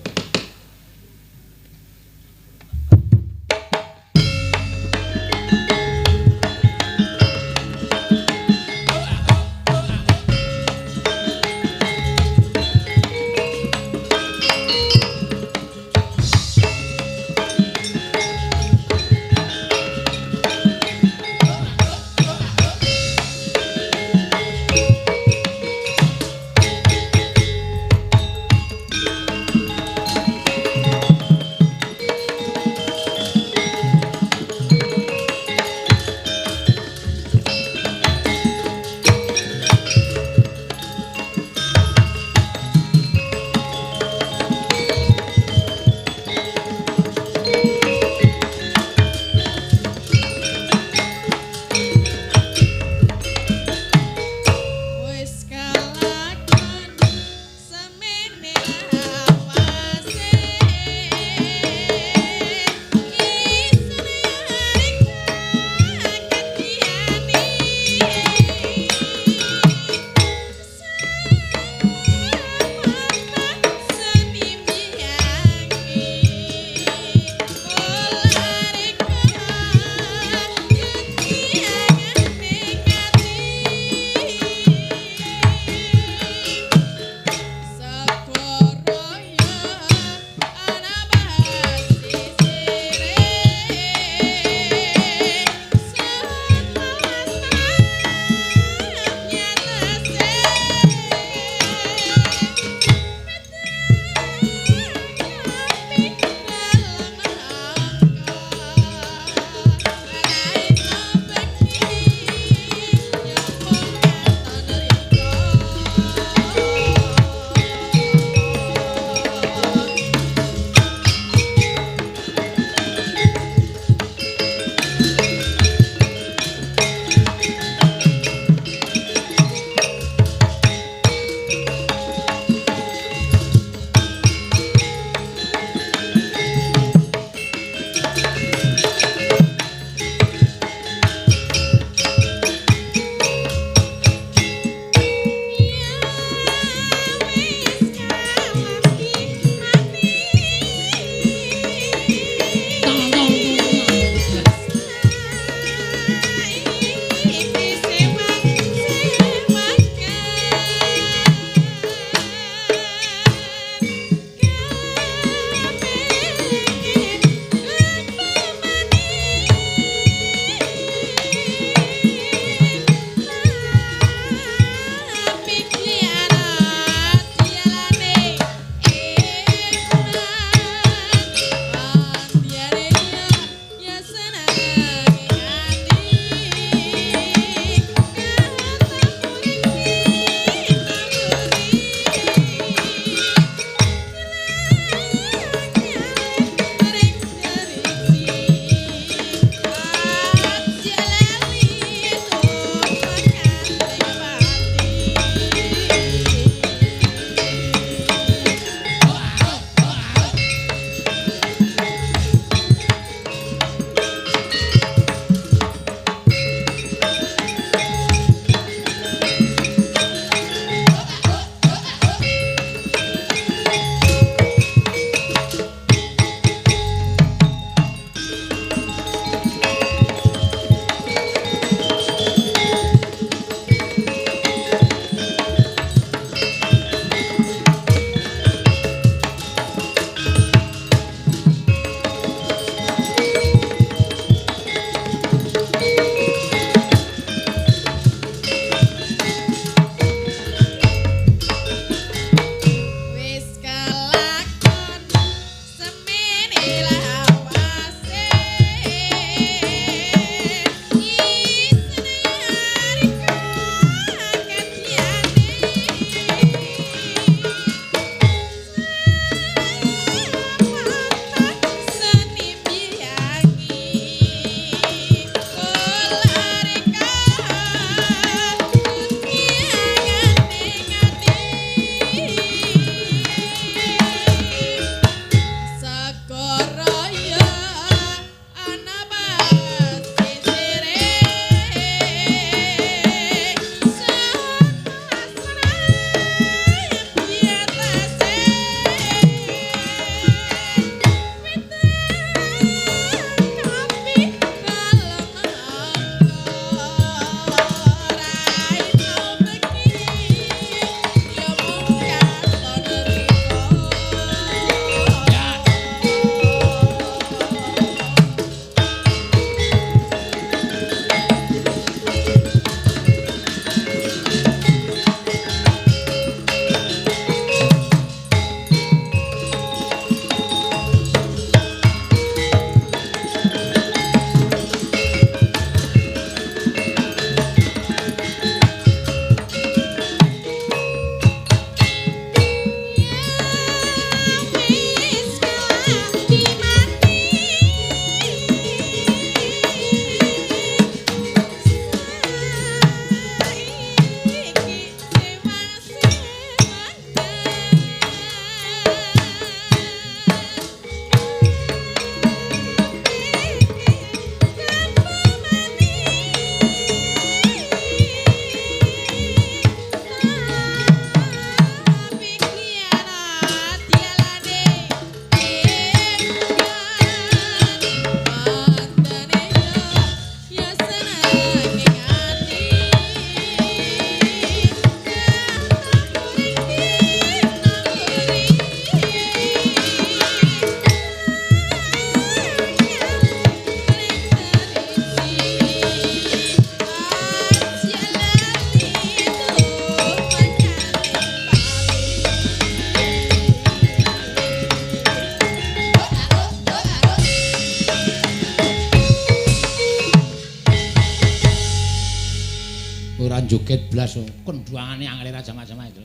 joget blas kendangane angel ra jamak-jamak itu.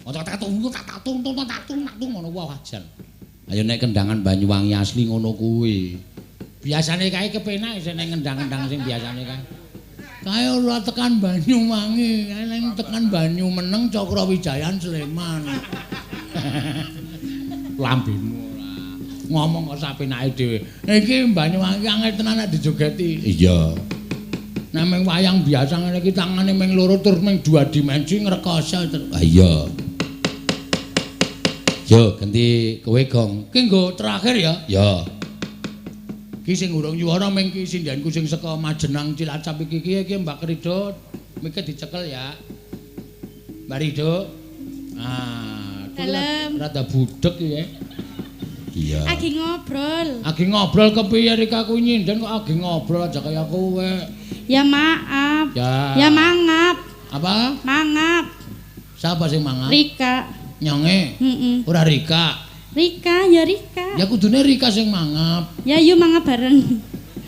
Tak tung tung tak tung tak tung ngono wae jan. Ayo nek kendangan Banyuwangi asli ngono kuwi. Biasane kae kepenak isih nek ngendang-endang sing biasane kae. Kae ora tekan Banyuwangi, kae ning tekan Banyu Meneng Cakra Wijayan Sleman. Lambemu ora. Ngomong kok sapenake dhewe. Iki Banyuwangi angel tenan nek dijogeti. Iya. Nek mung wayang biasa ngene iki tangane mung loro tur mung dua dimensi ngrekoso terus. Ha iya. Yo ganti kowe Gong. Ki nggo terakhir ya. Ya. Ki sing urung yuwana mung ki sindhenku sing saka Majenang Cilacap iki ki iki Mbak Rido mike dicekel ya. Mbak Rido. Ah, rada budhek iki ya. Iya. Agi ngobrol. Agi ngobrol kepiye Rika kuwi nyinden kok agi ngobrol aja kaya kowe. Ya maaf. Ya. Ya mangap. Apa? Mangap. Siapa sing mangap? Rika. Nyonge? Heeh. Ora Rika. Rika, ya Rika. Ya kudune Rika sing mangap. Ya yuk mangap bareng.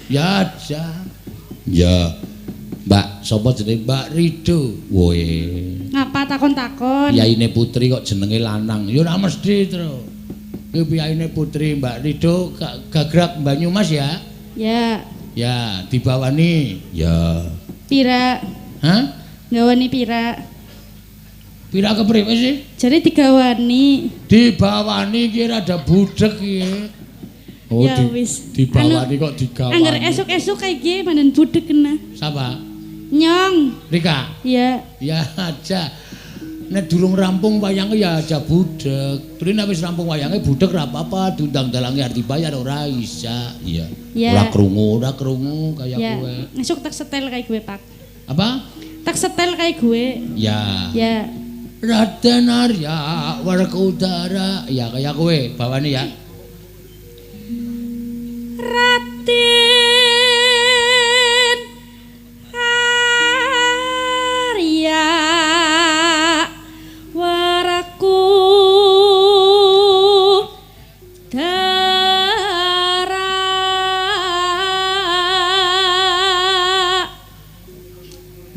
Ya aja. Ya. Mbak, sapa jenenge Mbak Rido? Woe. Ngapa takon-takon? Yaine Putri kok jenenge lanang. Ya ora mesti, Tru. Iki piyaine Putri Mbak Rido gagrak Banyumas ya? Ya. Ya, dibawani. Ya. Pira? Hah? Gawani pira? Pira kepriwe sih? Jare digawani. Dibawani ki rada budhek iki. Oh, ya wis. Dibawani kok digawani. Angger esuk-esuk kae iki mandan budhek kena. Sapa? Nyong. Rika. Iya. Ya aja. Nek durung rampung wayange ya aja budhek. Terus nek wis rampung wayange budhek ora apa-apa, diundang dalange arep dibayar ora isa. Iya. Ya. Ora krungu kaya ya. Kowe. Esuk tak setel kae gue, Pak. Apa? Tak setel kae gue. Ya. Ya. Raden Arya Werkudara. Ya kaya kowe bawane ya. Raden Arya Werkudara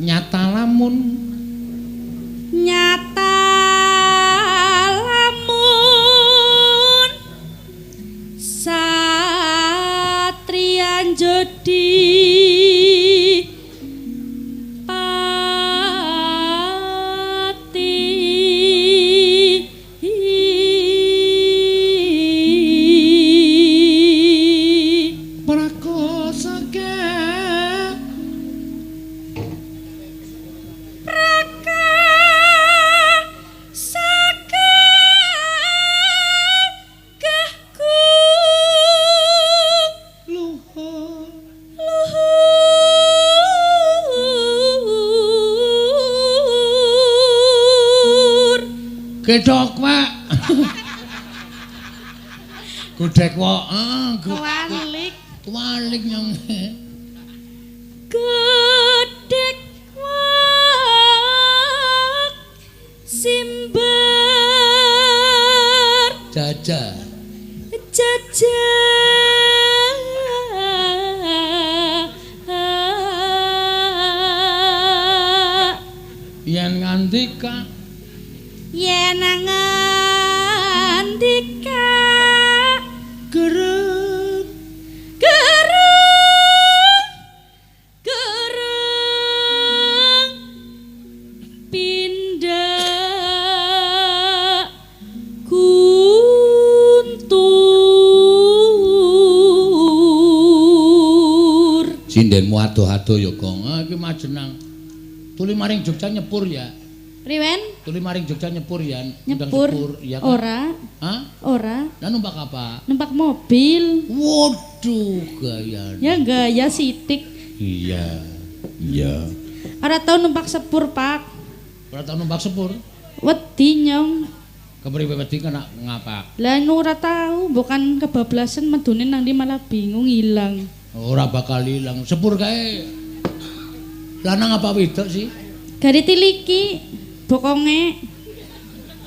nyata lamun nyata lamun satria jodi pati prakosake Gedhok wak. Godhek wak. Kualik. Kualik nyong. Godhek wak simber jaja. Jaja. Yen ngandika yen ngandika gereng gereng gereng pindah guntur. Sindenmu adoh-adoh ya Gong. Ah iki Majenang. Tuli maring Jogja nyepur ya. Priwen? Tuli maring Jogja nyepur ya. Nyepur. Sepur, ya kan? Ora. Hah? Ora. Lah numpak apa? Numpak mobil. Waduh, gaya. Ya gaya sithik. Iya. Iya. Ora tau numpak sepur, Pak. Ora tau numpak sepur. Wedi nyong. Kepriwe wedi kena ngapa? Lah ora tau, bukan kebablasan medune nang ndi malah bingung ilang. Ora bakal ilang. Sepur kae lanang apa wedok sih? Gari tiliki bokonge.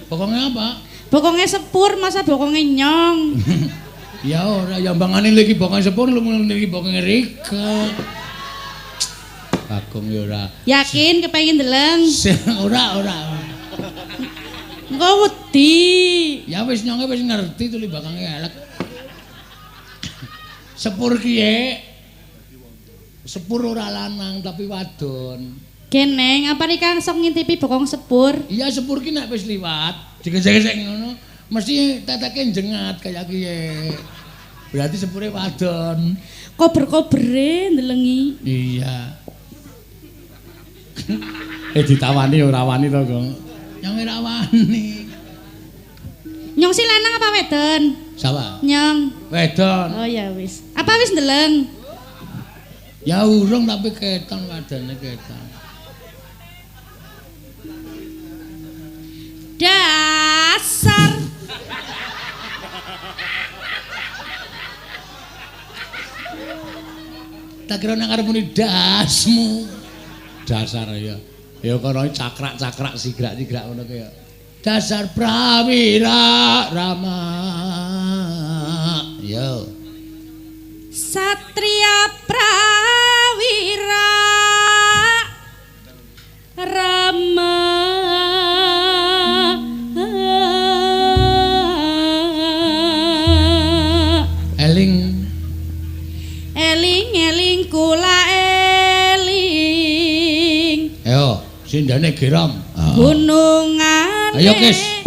Bokonge apa? Bokonge sepur, masa bokonge nyong. Ya ora, ya mbangane lagi bokonge sepur, lu lagi bokonge Rika. Bagong ya ora. Yakin kepengin ndeleng? Ora, ora. Engko wedi. Ya wis nyonge wis ngerti tuli bakange elek. Sepur kiye. Sepur ora lanang tapi wadon. Geneng, apa rika sok ngintipi bokong sepur? Iya sepur ki nek wis liwat, digesek-gesek ngono, mesti teteke njengat kaya kiye. Berarti sepure wadon. Kober-kobere ndelengi. Iya. Ditawani ora wani to, Gong. Nyong ora wani. Nyong si lanang apa wedon? Sapa? Nyong. Wedon. Oh ya wis. Apa wis ndeleng? Ya urung tapi keton wadone keton. Dasar. Tak kira nang arep muni dasmu. Dasar ya. Ya kono cakrak-cakrak sigrak-sigrak ngono ki ya. Dasar prawira Rama. Yo. Satria prawira Rama. Eling eling eling kula eling. Ayo, sindane geram. Gunungane. Ayo, Kis.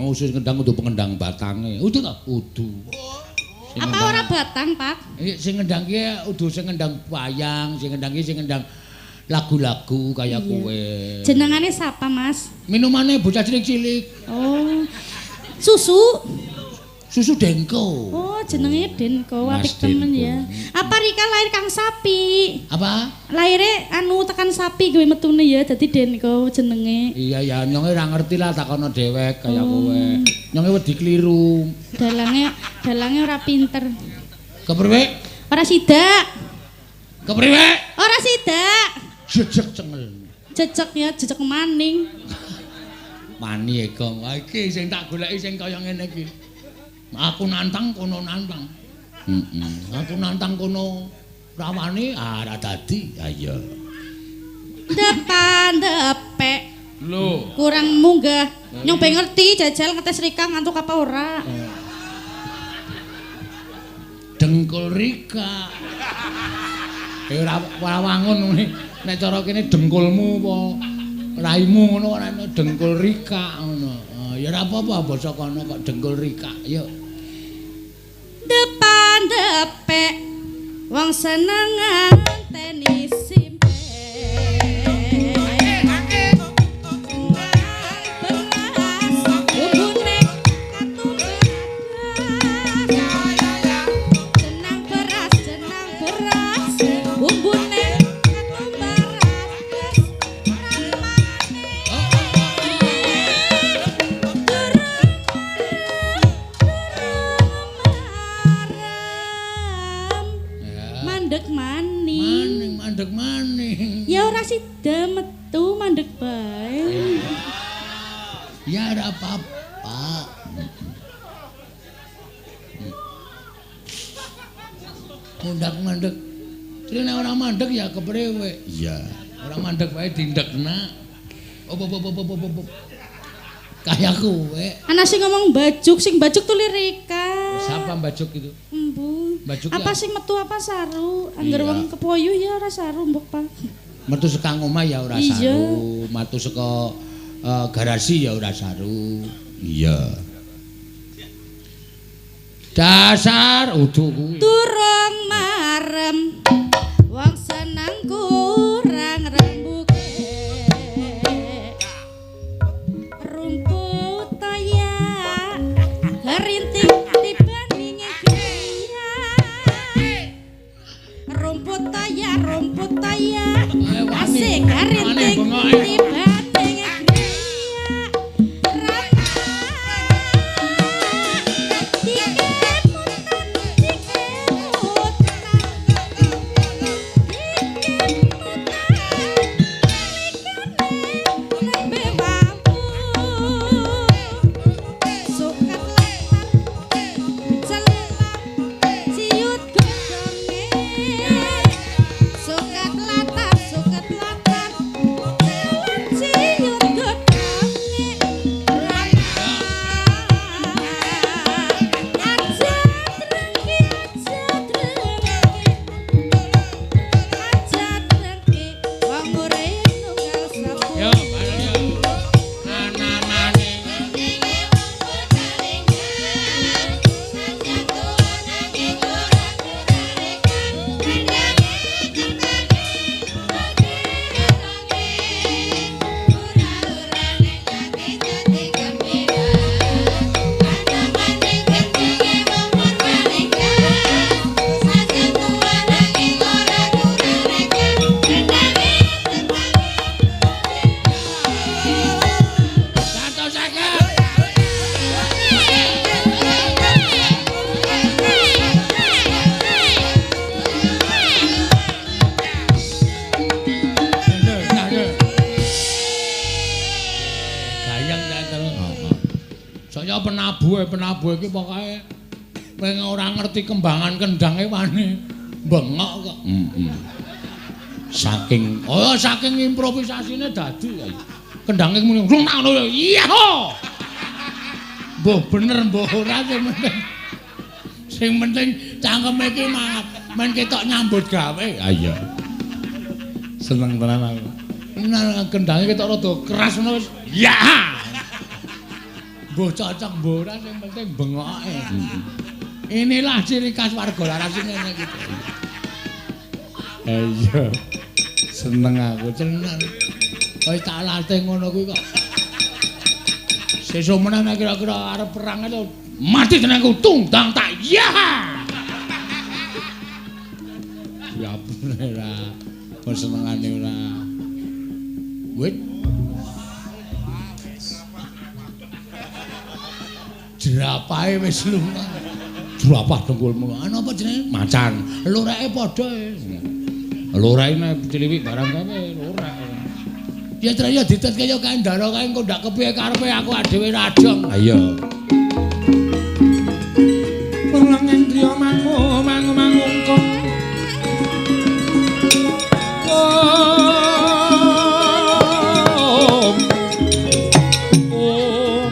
Usus ngendang kudu pengendang batange. Udu ta? Udu. Apa ora batang, Pak? Sing ngendang ki udu sing ngendang wayang, sing ngendang ki sing ngendang lagu-lagu kaya kowe. Jenengane sapa, Mas? Minumane bocah cilik-cilik. Oh. Susu? Susu Denko. Oh, jenenge Denko, apik temen ya. Apa Rika lahir kang sapi? Apa? Lahire anu tekan sapi gue metune ya, dadi Denko jenenge. Iya ya, nyonge ora ngerti lah takono dhewek kaya kowe. Nyonge wedi kliru. Dalange, dalange ora pinter. Kepriwe? Ora sidak. Kepriwe? Ora sidak. Jejeg cengel. Jejeg ya, jejeg maning. Mani e, Gong. Iki sing tak goleki sing kaya ngene iki. Aku nantang kono nantang. Heeh. Aku nantang kono rawani ah ora dadi. Ha iya. Depan depek. Lho. Kurang munggah. Nyong ben ngerti jajal ngetes Rika ngantuk apa ora. Dengkul Rika. Ora ora wangun ngene. Nek cara kene dengkulmu apa raimu ngono ora dengkul Rika ngono. Oh Ya ora apa-apa basa kono kok dengkul rikak. Yuk. Depan depek wong seneng nganteni simpe. Jenang beras bumbune katumbar adas ramane durung marem mandek maning. Mandek maning. Ya ora sida metu mandek bae. Ya ora apa-apa. Mundak mandek. Jadi nek ora mandek ya kepriwe? Iya. Ora mandek wae dindekna. Op op op op op. Kaya kowe. Ana sing ngomong bajuk, sing bajuk tuh lirika. Siapa bajuk itu? Embu. Bajuk apa ya? Sing metu apa saru? Angger Iya. wong kepoyu ya ora saru mbok Pak. Metu saka omah ya ora Iya. saru, metu saka garasi ya ora saru. Iya. Dasar udu kuwi. Durung marem wong seneng kurang rembuke. Rumput toya gerinting tibane griya. Rumput toya asik gerinting tibane griya. Suket latar ciut godhonge. Aja drengki, aja drengki, aja drengki, wong urip nunggal sapu. Yo, bareng yo. Ana maning. 150. Gayeng ta terus. Saya penabuhe iki pokoke wong ora ngerti kembangan kendange wani bengok kok. Heeh. Saking oh saking improvisasine dadi kendange muni rung tak ngono iya ho. Mbuh bener mbuh ora sing penting. Sing penting cangkeme iki mangap men ketok nyambut gawe. Ha iya. Seneng tenan aku. Nah, kendange ketok rada keras ngono wis. Ya. Mbuh cocok mbuh ora sing penting bengoke. Inilah ciri khas warga Laras ngene iki. Iya. Seneng aku tenan. Wis tak latih ngono kuwi kok. Sesuk meneh nek kira-kira arep perang itu mati jenengku tungdang tak ya. Ya ora. Kok senengane ora. Wit. Jerapahe wis lunga. Jerapah dengkulmu. Ana apa jenenge? Macan. Lureke padha. Lureke nek ciliwik barang kae lurek. Ya traya ditetke ya kae ndara kae engko ndak kepiye karepe aku dhewe rajong. Ha iya. Lengendriya mangu mangu mangungkung. Om. Om.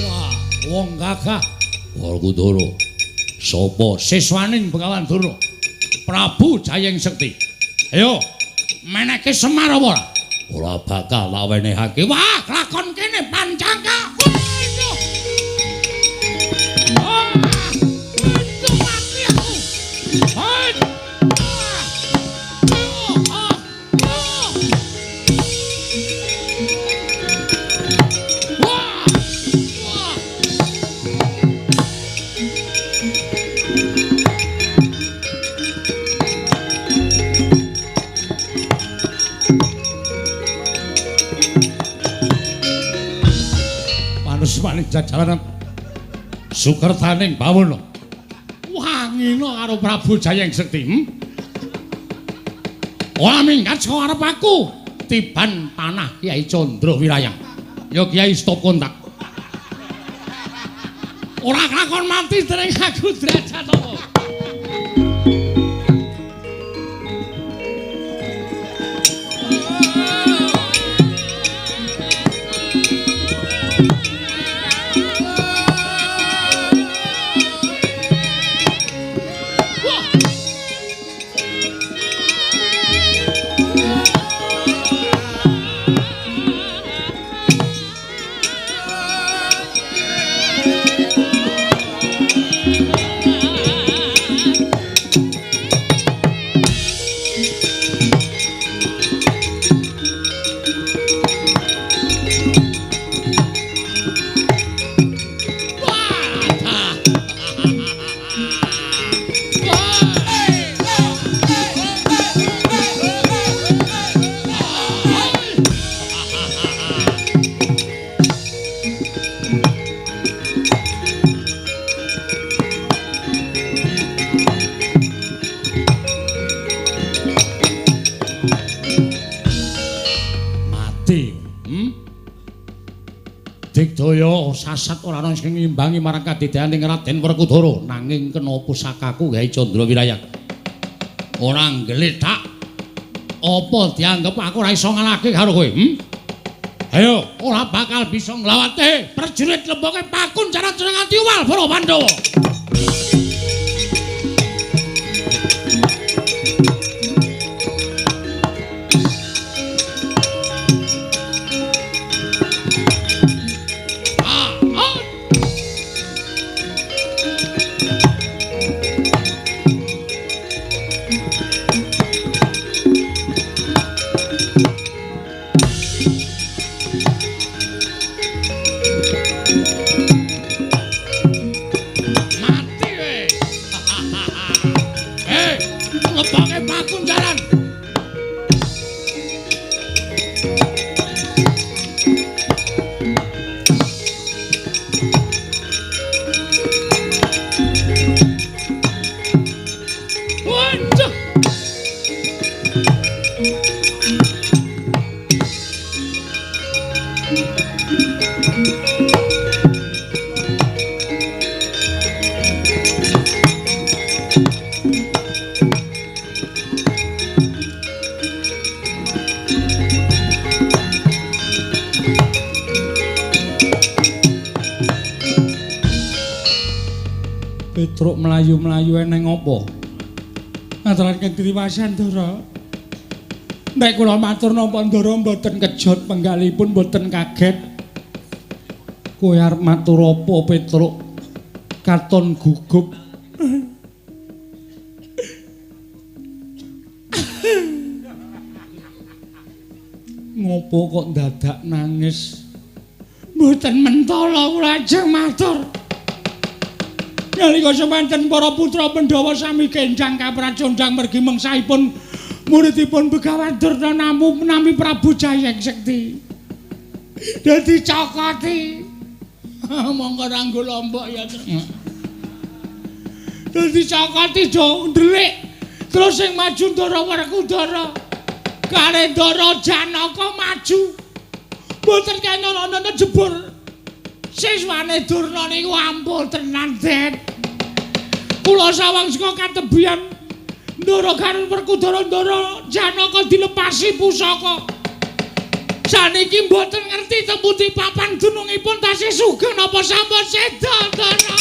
Wah, wong gagah. Werkudara. Sapa siswaning Begawan Durna? Prabu Jayeng Sekti. Ayo, meneke Semar apa ora? Ora bakal tak wenehake. Wah, lakon kene pancangka. Wah, aduh mati aku. Wah. Wah. Manusmaning jajaran sukertaning bawana. Wangina karo Prabu Jayeng Sekti. Ora minggat saka arep aku. Tiban panah Kyai Candra Wirayang. Ya Kyai stop kontak. Ora kelakon mati dening aku derajat apa. Digdaya sasat ora ana sing ngimbangi marang kadidyaning Raden Werkudara, nanging kena pusakaku Kyai Candra Wirayang. Ora nggletak. Apa dianggep aku ora iso ngalahke karo kowe? Ayo, ora bakal bisa nglawate prajurit lemboke pakunjaran jeneng ati uwal para Pandhawa. Petruk mlayu-mlayu eneng apa? Ngaturaken triwasan Ndara. Nek kula matur napa Ndara mboten kejot penggalipun mboten kaget. Kowe arep matur apa Petruk? Katon gugup. Ngopo kok ndadak nangis? Mboten mentala kula ajeng matur. Nalika semanten para putra Pandhawa sami kenjang kapracondang mergi mengsahipun muridipun Begawan Durna namu nami Prabu Jayeng Sekti. Dadi cokoti. Monggo ranggo lombok ya. Dadi cokoti do ndelik. Terus sing maju Ndara Werkudara. Kare Ndara Janaka maju. Mboten kena ana jebur. Siswane Durna niku ampuh tenan, Den. Kula sawang saka katebian Ndara karo Werkudara Ndara Janaka dilepasi pusaka. Saniki mboten ngerti teng pundi papan dunungipun tasih sugeng napa sampun seda, Ndara.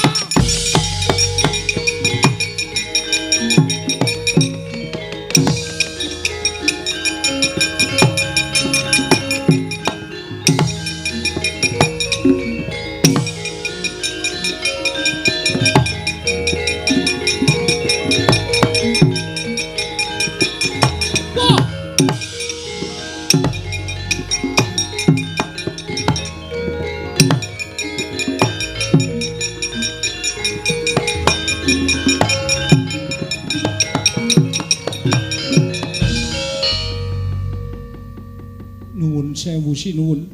Nuwun sewu sinuwun.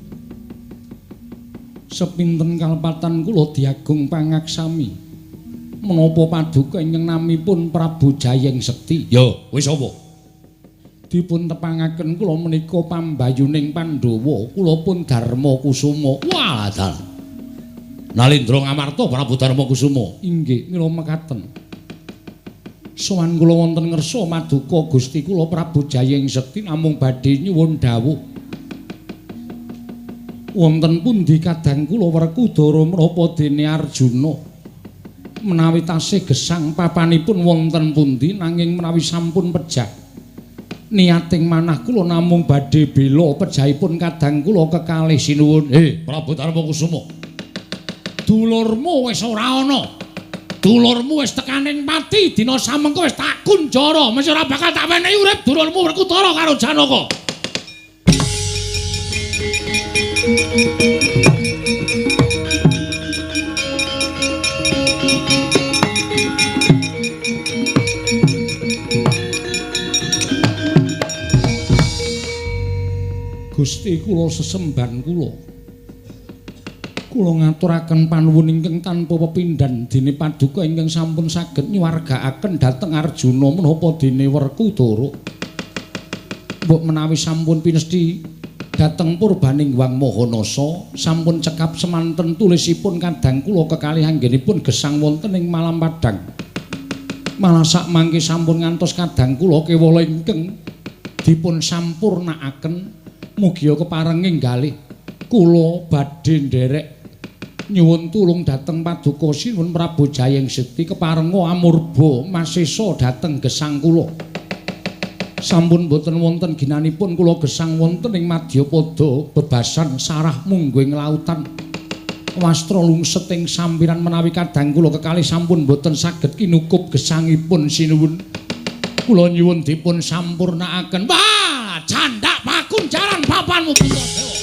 Sepinten kalepatan kula diagung pangaksami. Menapa paduka ingkang namipun Prabu Jayeng Sekti? Ya, wis apa? Dipun tepangaken kula menika pambayuning Pandhawa, kula pun Darma Kusuma. Walah dalah. Nalindra Ngamarta Prabu Darma Kusuma. Inggih, mila mekaten. Sowan kula wonten ngersa maduka Gusti kula Prabu Jayeng Sekti namung badhe nyuwun dawuh. Wonten pundi kadang kula Werkudara menapa dene Arjuna? Menawi tasih gesang papanipun wonten pundi nanging menawi sampun pejah niating manah kula namung badhe bela pejahipun kadang kula kekalih sinuwun. Prabu Darma Kusuma. Dulurmu wis ora ana. Dulurmu wis tekaning pati dina samengko wis tak kunjara, mesti ora bakal tak wenehi urip dulurmu Werkudara karo Janaka. Gusti kula sesembahan kula. Kula ngaturaken panuwun ingkang tanpa pepindhan dene paduka ingkang sampun saged nyuwargaaken dhateng Arjuna menapa dene Werkudara. Mbok menawi sampun pinesthi dhateng purbaning Hyang Mahanasa sampun cekap semanten tulisipun kadang kula kekalih anggenipun gesang wonten ing Malam Padang. Malah sakmangke sampun ngantos kadang kula kewala ingkang dipun sampurnakaken mugia keparenging galih kula badhe nderek nyuwun tulung dhateng paduka Sinuwun Prabu Jayeng Sekti keparenga amurba masesa dhateng gesang kula. Sampun boten wonten ginanipun kula gesang wonten ing madyapada bebasan sarah mungguing lautan. Wastra lungset ing sampiran menawi kadang kula kekalih sampun boten saged kinukup gesangipun sinuwun. Kula nyuwun dipun sampurnakaken. Wah, candak pakunjaran papanmu Puntadewa.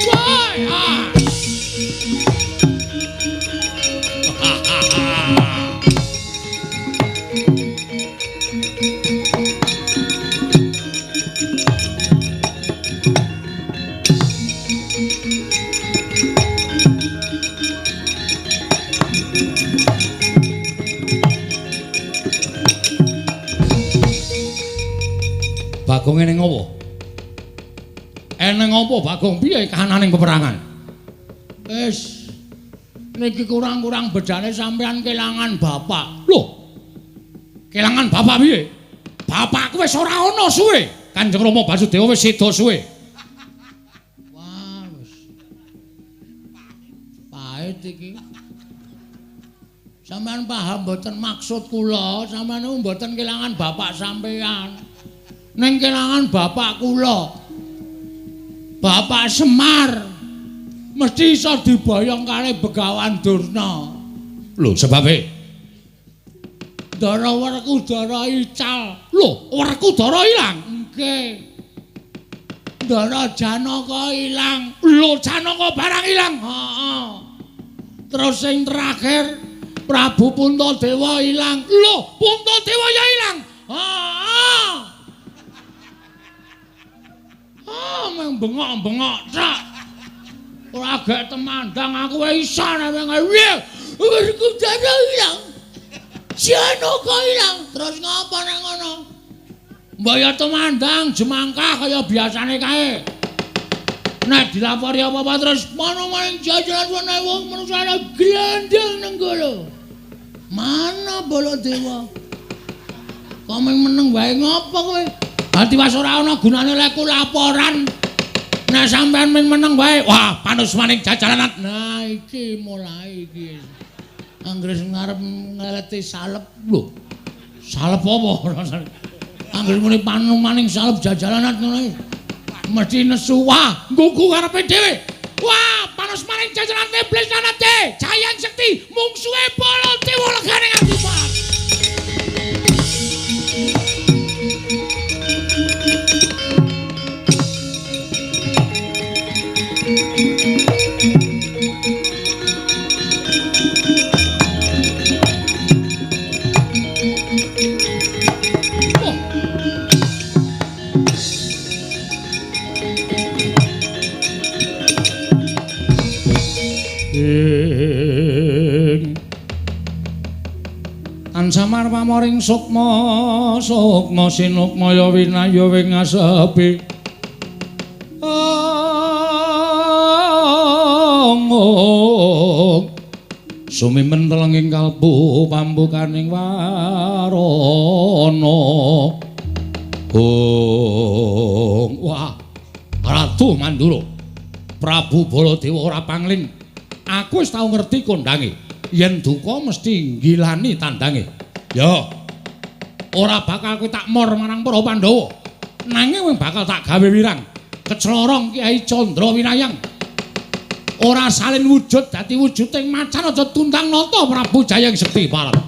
Woi, ah. Bagong eneng apa? Eneng apa Bagong? Piye kahananing peperangan? Wis niki kurang-kurang bedane sampean kelangan bapak. Lho. Kelangan bapak piye? Bapakku wis ora ana suwe. Kanjeng Rama Basudewa wis seda suwe. Wah, wis. Pahit iki. Sampean paham mboten maksud kula? Sampean niku mboten kelangan bapak sampean. Ning kelangan bapak kula. Bapak Semar mesti iso diboyong kali Begawan Durna. Lho, sebabe? Ndara Werkudara ical. Lho, Werkudara ilang? Nggih. Ndara Janaka ilang. Lho, Janaka barang ilang. Heeh. Terus sing terakhir Prabu Puntadewa ilang. Lho, Puntadewa ya ilang. Heeh. Ah, meng bengok-bengok tok. Ora gek temandang aku wae iso nek piye. Werkudara ilang. Janaka ilang. Terus ngapa nek ngono? Mbok ya temandang jemangkah kaya biasane kae. Nek dilapori apa-apa terus mono maning jajaran ana wong manusa glendeng nenggala. Mana Baladewa? Kok meng meneng wae ngapa kowe? Dadi was ora ana gunane lek ku laporan. Nek sampean ming meneng wae, wah panusmaning jajalan. Nah iki mulai iki. Anggere ngarep ngeleti salep lho. Salep apa? Anggere muni panumaning salep jajalan ngono iki. Mesti nesu. Wah, nggugu karepe dhewe. Wah, panusmaning jajalan iblis lanate, Jayang Sekti mungsuhe Baladewa legane nganti. Samar pamoring sukma sukma sinukmaya winaya wing asepi ong sumimen telenging kalbu pambukaning warana ong. Wah, Ratu Mandura, Prabu Baladewa ora pangling. Aku wis tau ngerti kondange yen duka mesti nggilani tandange. Ya, ora bakal kowe tak mor marang para Pandhawa. Nanging kowe bakal tak gawe wirang. Kecelorong Kyai Candra Winayang. Ora salin wujud dadi wujuding macan aja tundang nata Prabu Jayang Sekti Barat.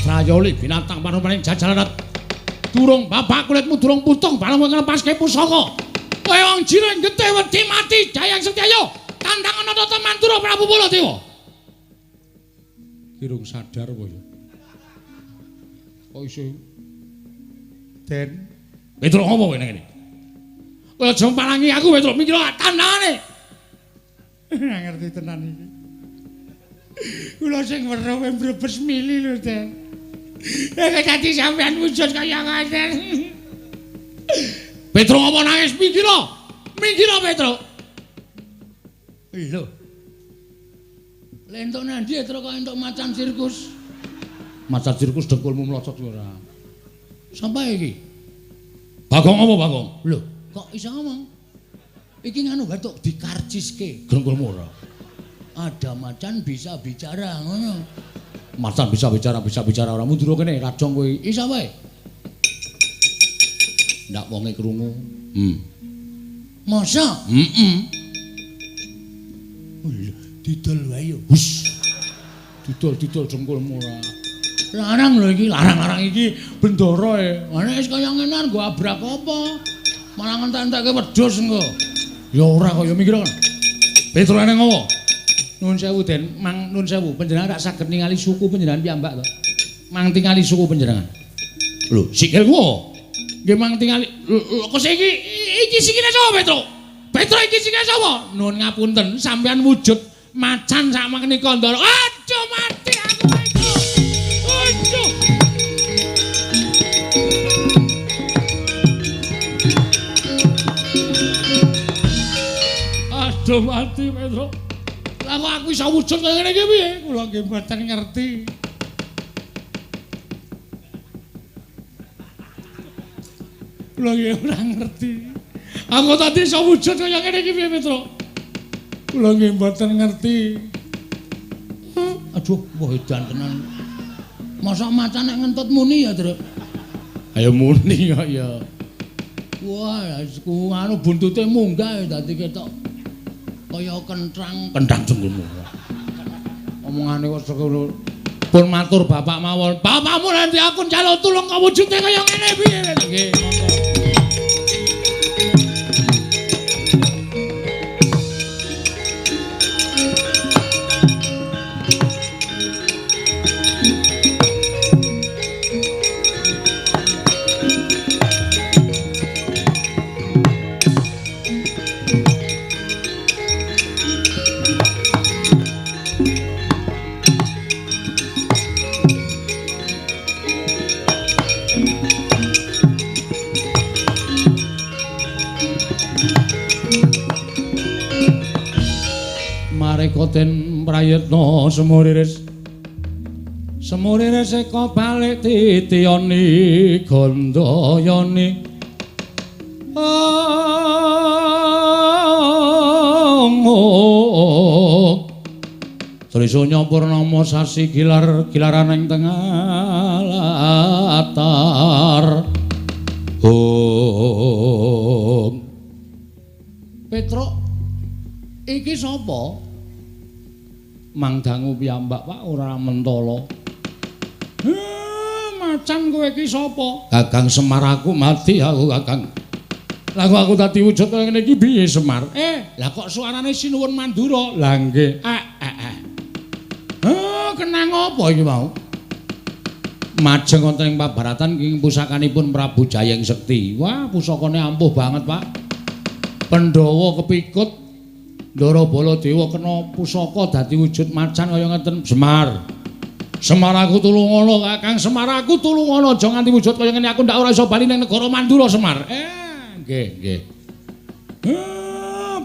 Strayoli binatang panumaning jajalan durung bapak kulitmu durung putung bareng kowe nglepaske pusaka. Kowe wong jiring getih wedi mati Jayang Sekti ayo tandang ana tata Mandura Prabu Baladewa. Kirung sadar apa ya? Kok iso Den Petruk ngopo kowe nang kene? Kowe aja palangi aku Petruk mikir tandangane. Ora ngerti tenan iki. Kula sing weruh kowe mbrebes mili lho, Den. Nek dadi sampean wujud kaya ngoten. Petruk apa nangis minggir. Minggir Petruk. Lho. Lha entuk nandi Petruk kok entuk macan sirkus. Macan sirkus dengkulmu mlocot ora. Sampai iki. Bagong apa Bagong? Lho, kok iso ngomong? Iki nganu batuk dikarciske dengkulmu ora. Ada macan bisa bicara ngono. Macan bisa bicara ora mundur kene rajong kowe iso wae. Ndak wonge krungu. Masa? Heeh. Didol wae yo. Hus. Didol-didol dengkulmu ora. Larang lho iki, larang-larang iki bendara e. Nek wis kaya ngene nggo abrak apa? Malah ngentek-entekke wedhus engko. Ya ora kaya mikir kan. Petruk nang ngopo? Nuwun sewu Den, mang nuwun sewu, panjenengan rak saged ningali suku panjenengan piyambak to. Mang tingali suku panjenengan. Lho, sikilku. Nggih mang tingali. Lho, kok iki iki sikile sapa, Petruk? Petruk iki sikile sapa? Nuwun ngapunten, sampean wujud macan sak menika Ndara. Aduh mati aku iki. Aduh. Aduh mati Petruk. Lah kok aku iso wujud kaya ngene iki piye? Kula nggih mboten ngerti. Kula nggih ora ngerti. Aku tadi iso wujud kaya ngene iki piye, Petruk? Kula nggih mboten ngerti. Aduh, wah edan tenan. Mosok macan nek ngentut muni ya, Truk? Ayo muni kok ya. Wah, ku anu buntute munggah dadi ketok kaya kentrang, kentrang jengkulmu. Omongane kok ngono. Pun matur bapak mawon. Bapakmu nanti aku njaluk tulung kok wujude kaya ngene piye? Nggih, monggo. Mareka den prayitna semuriris. Semuriris eka balik titiyani gandayani. Ong. Trisanya purnama sasi gilar gilaran ing tengah latar. Om. Petruk iki sapa? Mang dangu piyambak Pak ora mentala. Macan kowe iki sapa? Kakang Semar aku mati aku Kakang. Lah kok aku dadi wujud kaya ngene iki piye Semar? Lah kok suarane Sinuwun Mandura? Lah nggih. Kenang apa iki mau? Majeng wonten ing pabaratan ing pusakanipun Prabu Jayeng Sekti. Wah, pusakane ampuh banget, Pak. Pandhawa kepikut Ndara Baladewa kena pusaka dadi wujud macan kaya ngeten. Semar. Semar aku tulungono, Kakang Semar aku tulungono, aja nganti wujud kaya ngene aku ndak ora iso bali ning negara Mandura Semar. Nggih, nggih.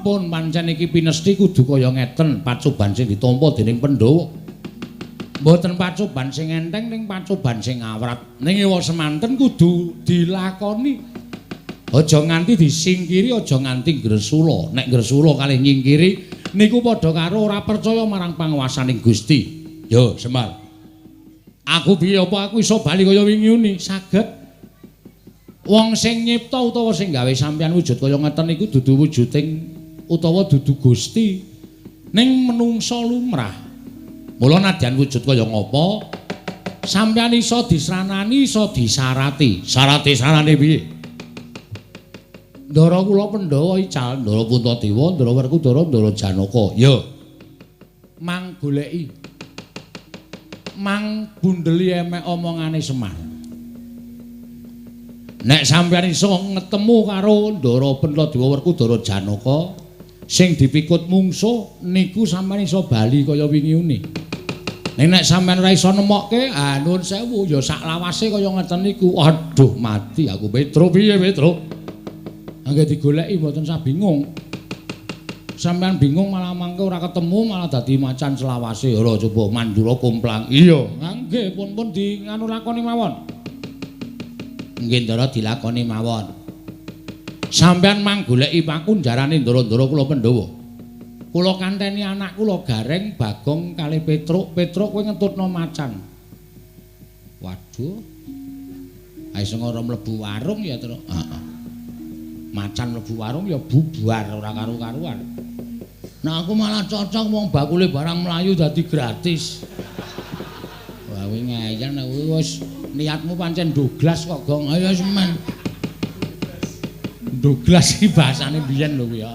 Pun pancen iki pinesti kudu kaya ngeten, pacoban sing ditampa dening Pandhawa. Mboten pacoban sing enteng ning pacoban sing awrat. Ning ewa semanten kudu dilakoni. Aja nganti disingkiri, aja nganti gresula. Nek gresula kalih nyingkiri niku padha karo ora percaya marang panguwasaning Gusti. Yo, Semar. Aku piye apa aku iso bali kaya wingi uni? Saged. Wong sing nyipta utawa sing gawe sampeyan wujud kaya ngeten niku dudu wujuding utawa dudu Gusti. Ning menungsa lumrah. Mula nadyan wujud kaya ngapa, sampeyan iso disranani, iso disarati. Sarate sarane piye? Ndara kula Pandhawa ical, Ndara Puntadewa, Ndara Werkudara, Ndara Janaka. Ya. Mang goleki. Mang bundeli emek omongane Semar. Nek sampeyan iso ngetemu karo Ndara Puntadewa, Werkudara, Janaka sing dipikut mungsuh niku sampeyan iso bali kaya wingi uni. Ning nek sampeyan ora iso nemokke, ah nuwun sewu ya sak lawase kaya ngeten niku. Aduh mati aku Petro piye Petro? Angge digoleki mboten sah bingung. Sampeyan bingung malah mangke ora ketemu malah dadi macan selawase. Ora coba Mandura komplang. Iya, nggih pun-pun di nganu lakoni mawon. Nggih Ndara dilakoni mawon. Sampeyan mang goleki pakunjarane ndara-ndara kula Pandhawa. Kula kanteni anak kula Gareng, Bagong kalih Petruk. Petruk kowe ngentutno macan. Waduh. Ae sing ora mlebu warung ya, Truk. Heeh. Macan mlebu warung ya bubar ora karu-karuan. Nah aku malah cocok wong bakule barang mlayu dadi gratis. Wah kuwi ngeyel nek kuwi wis niatmu pancen Douglas kok, Gong. Ayo semen. Douglas iki bahasane biyen lho kuwi ya.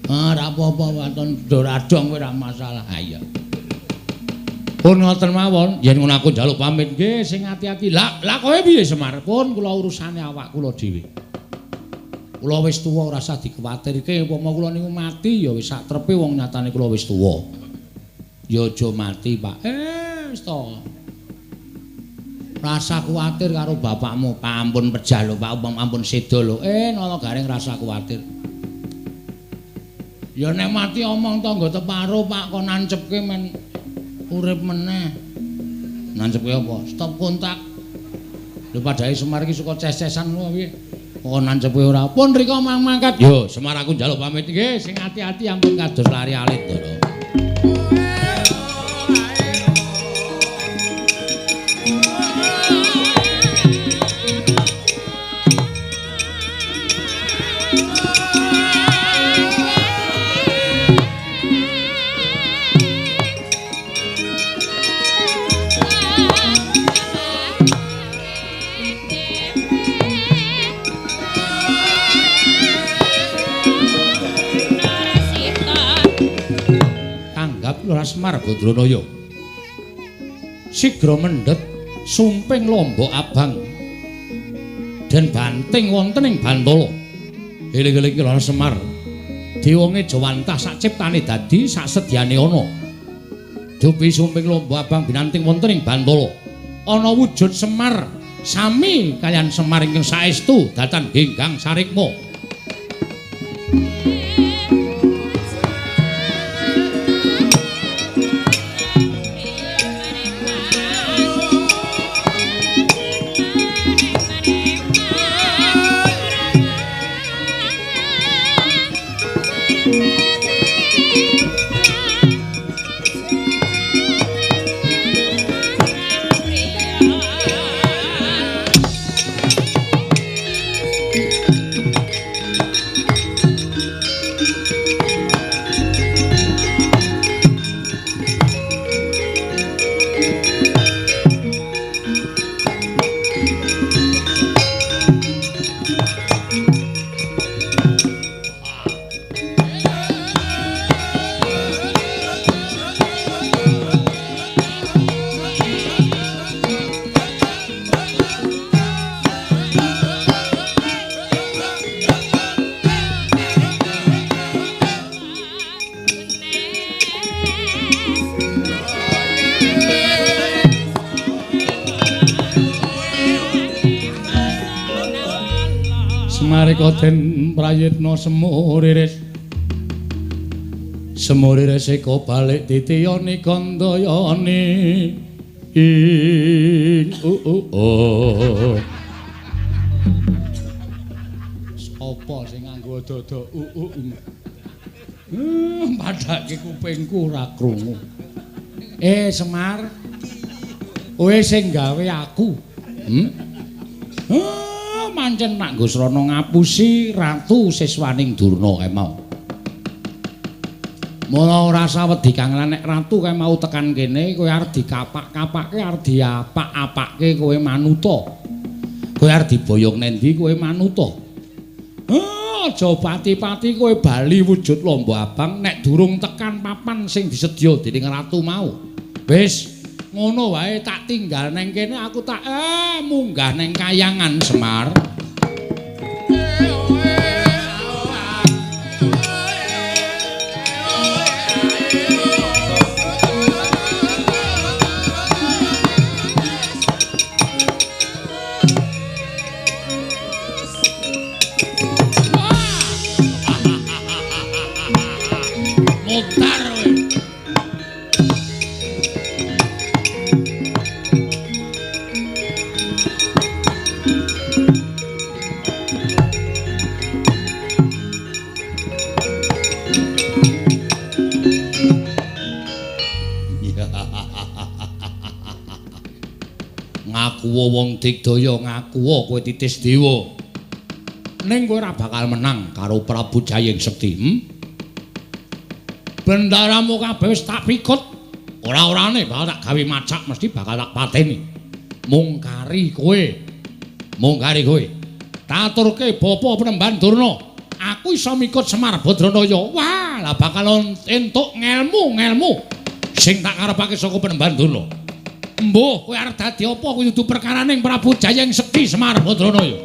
Ah ora apa-apa waton doradong kowe ora masalah. Ha iya. Pun ngoten mawon, yen ngono aku njaluk pamit nggih sing ati-ati. Lah, lah kowe piye Semar? Pun kula urusane awak kula dhewe. Kula wis tuwa ora usah dikuwatirke, upama kula niku mati ya wis sak trepe wong nyatane kula wis tuwa. Ya aja mati, Pak. Wis to. Rasa kuwatir karo bapakmu, ampun pejah lho, Pak, ampun seda lho. Nala Gareng rasa kuwatir. Ya nek mati omong tangga teparo, Pak, kon nancepke men urip meneh. Nancepke apa? Stop kontak. Lho padhae Semar iki suka ces-cesan ngono piye? Kok nancepe ora. Pun rika mang mangkat. Yo, Semar aku njaluk pamit nggih, sing ati-ati ampun kados lari alit, Ndara. Ora Semar Badranaya. Sigra mendhet sumping lombok abang den banting wonten ing Bantala. Eling-eling ki Lara Semar. Dewange jawantah sak ciptane dadi sak sedyane ana. Dupi sumping lombok abang binanting wonten ing Bantala. Ana wujud Semar sami kaliyan Semar ingkang saestu datan genggang sarikma. Semarika den prayitna semuriris. Semuriris eka balik titiyani kandayani. Ing u. Sapa sing nganggo dada u. Padhake kupingku ora krungu. Semar. Kowe sing gawe aku. Pancen nak nggo srana ngapusi ratu siswaning Durna kae mau. Mula ora sawedi kang lan nek ratu kae mau tekan kene kowe arep dikapak-kapake, arep diapak-apake kowe manuta. Kowe arep diboyong nendi kowe manuta. Aja pati-pati kowe bali wujud lombok abang nek durung tekan papan sing disedya dening ratu mau. Wis ngono wae tak tinggal neng kene aku tak munggah neng kayangan Semar. Mutar kowe. Ngaku wong digdaya, ngaku kowe titis dewa. Ning kowe ora bakal menang karo Prabu Jayeng Sekti. Bendaramu kabeh wis tak pikut. Ora-orane bakal tak gawe macak, mesti bakal tak pateni. Mung kari kowe. Mung kari kowe. Taturke bapa Penemban Durna. Aku iso mikut Semar Badranaya. Wah, lah bakal entuk ngelmu-ngelmu sing tak karepake saka Penemban Durna. Mbuh, kowe arep dadi apa kuwi dudu perkaraning Prabu Jayeng Sekti Semar Badranaya.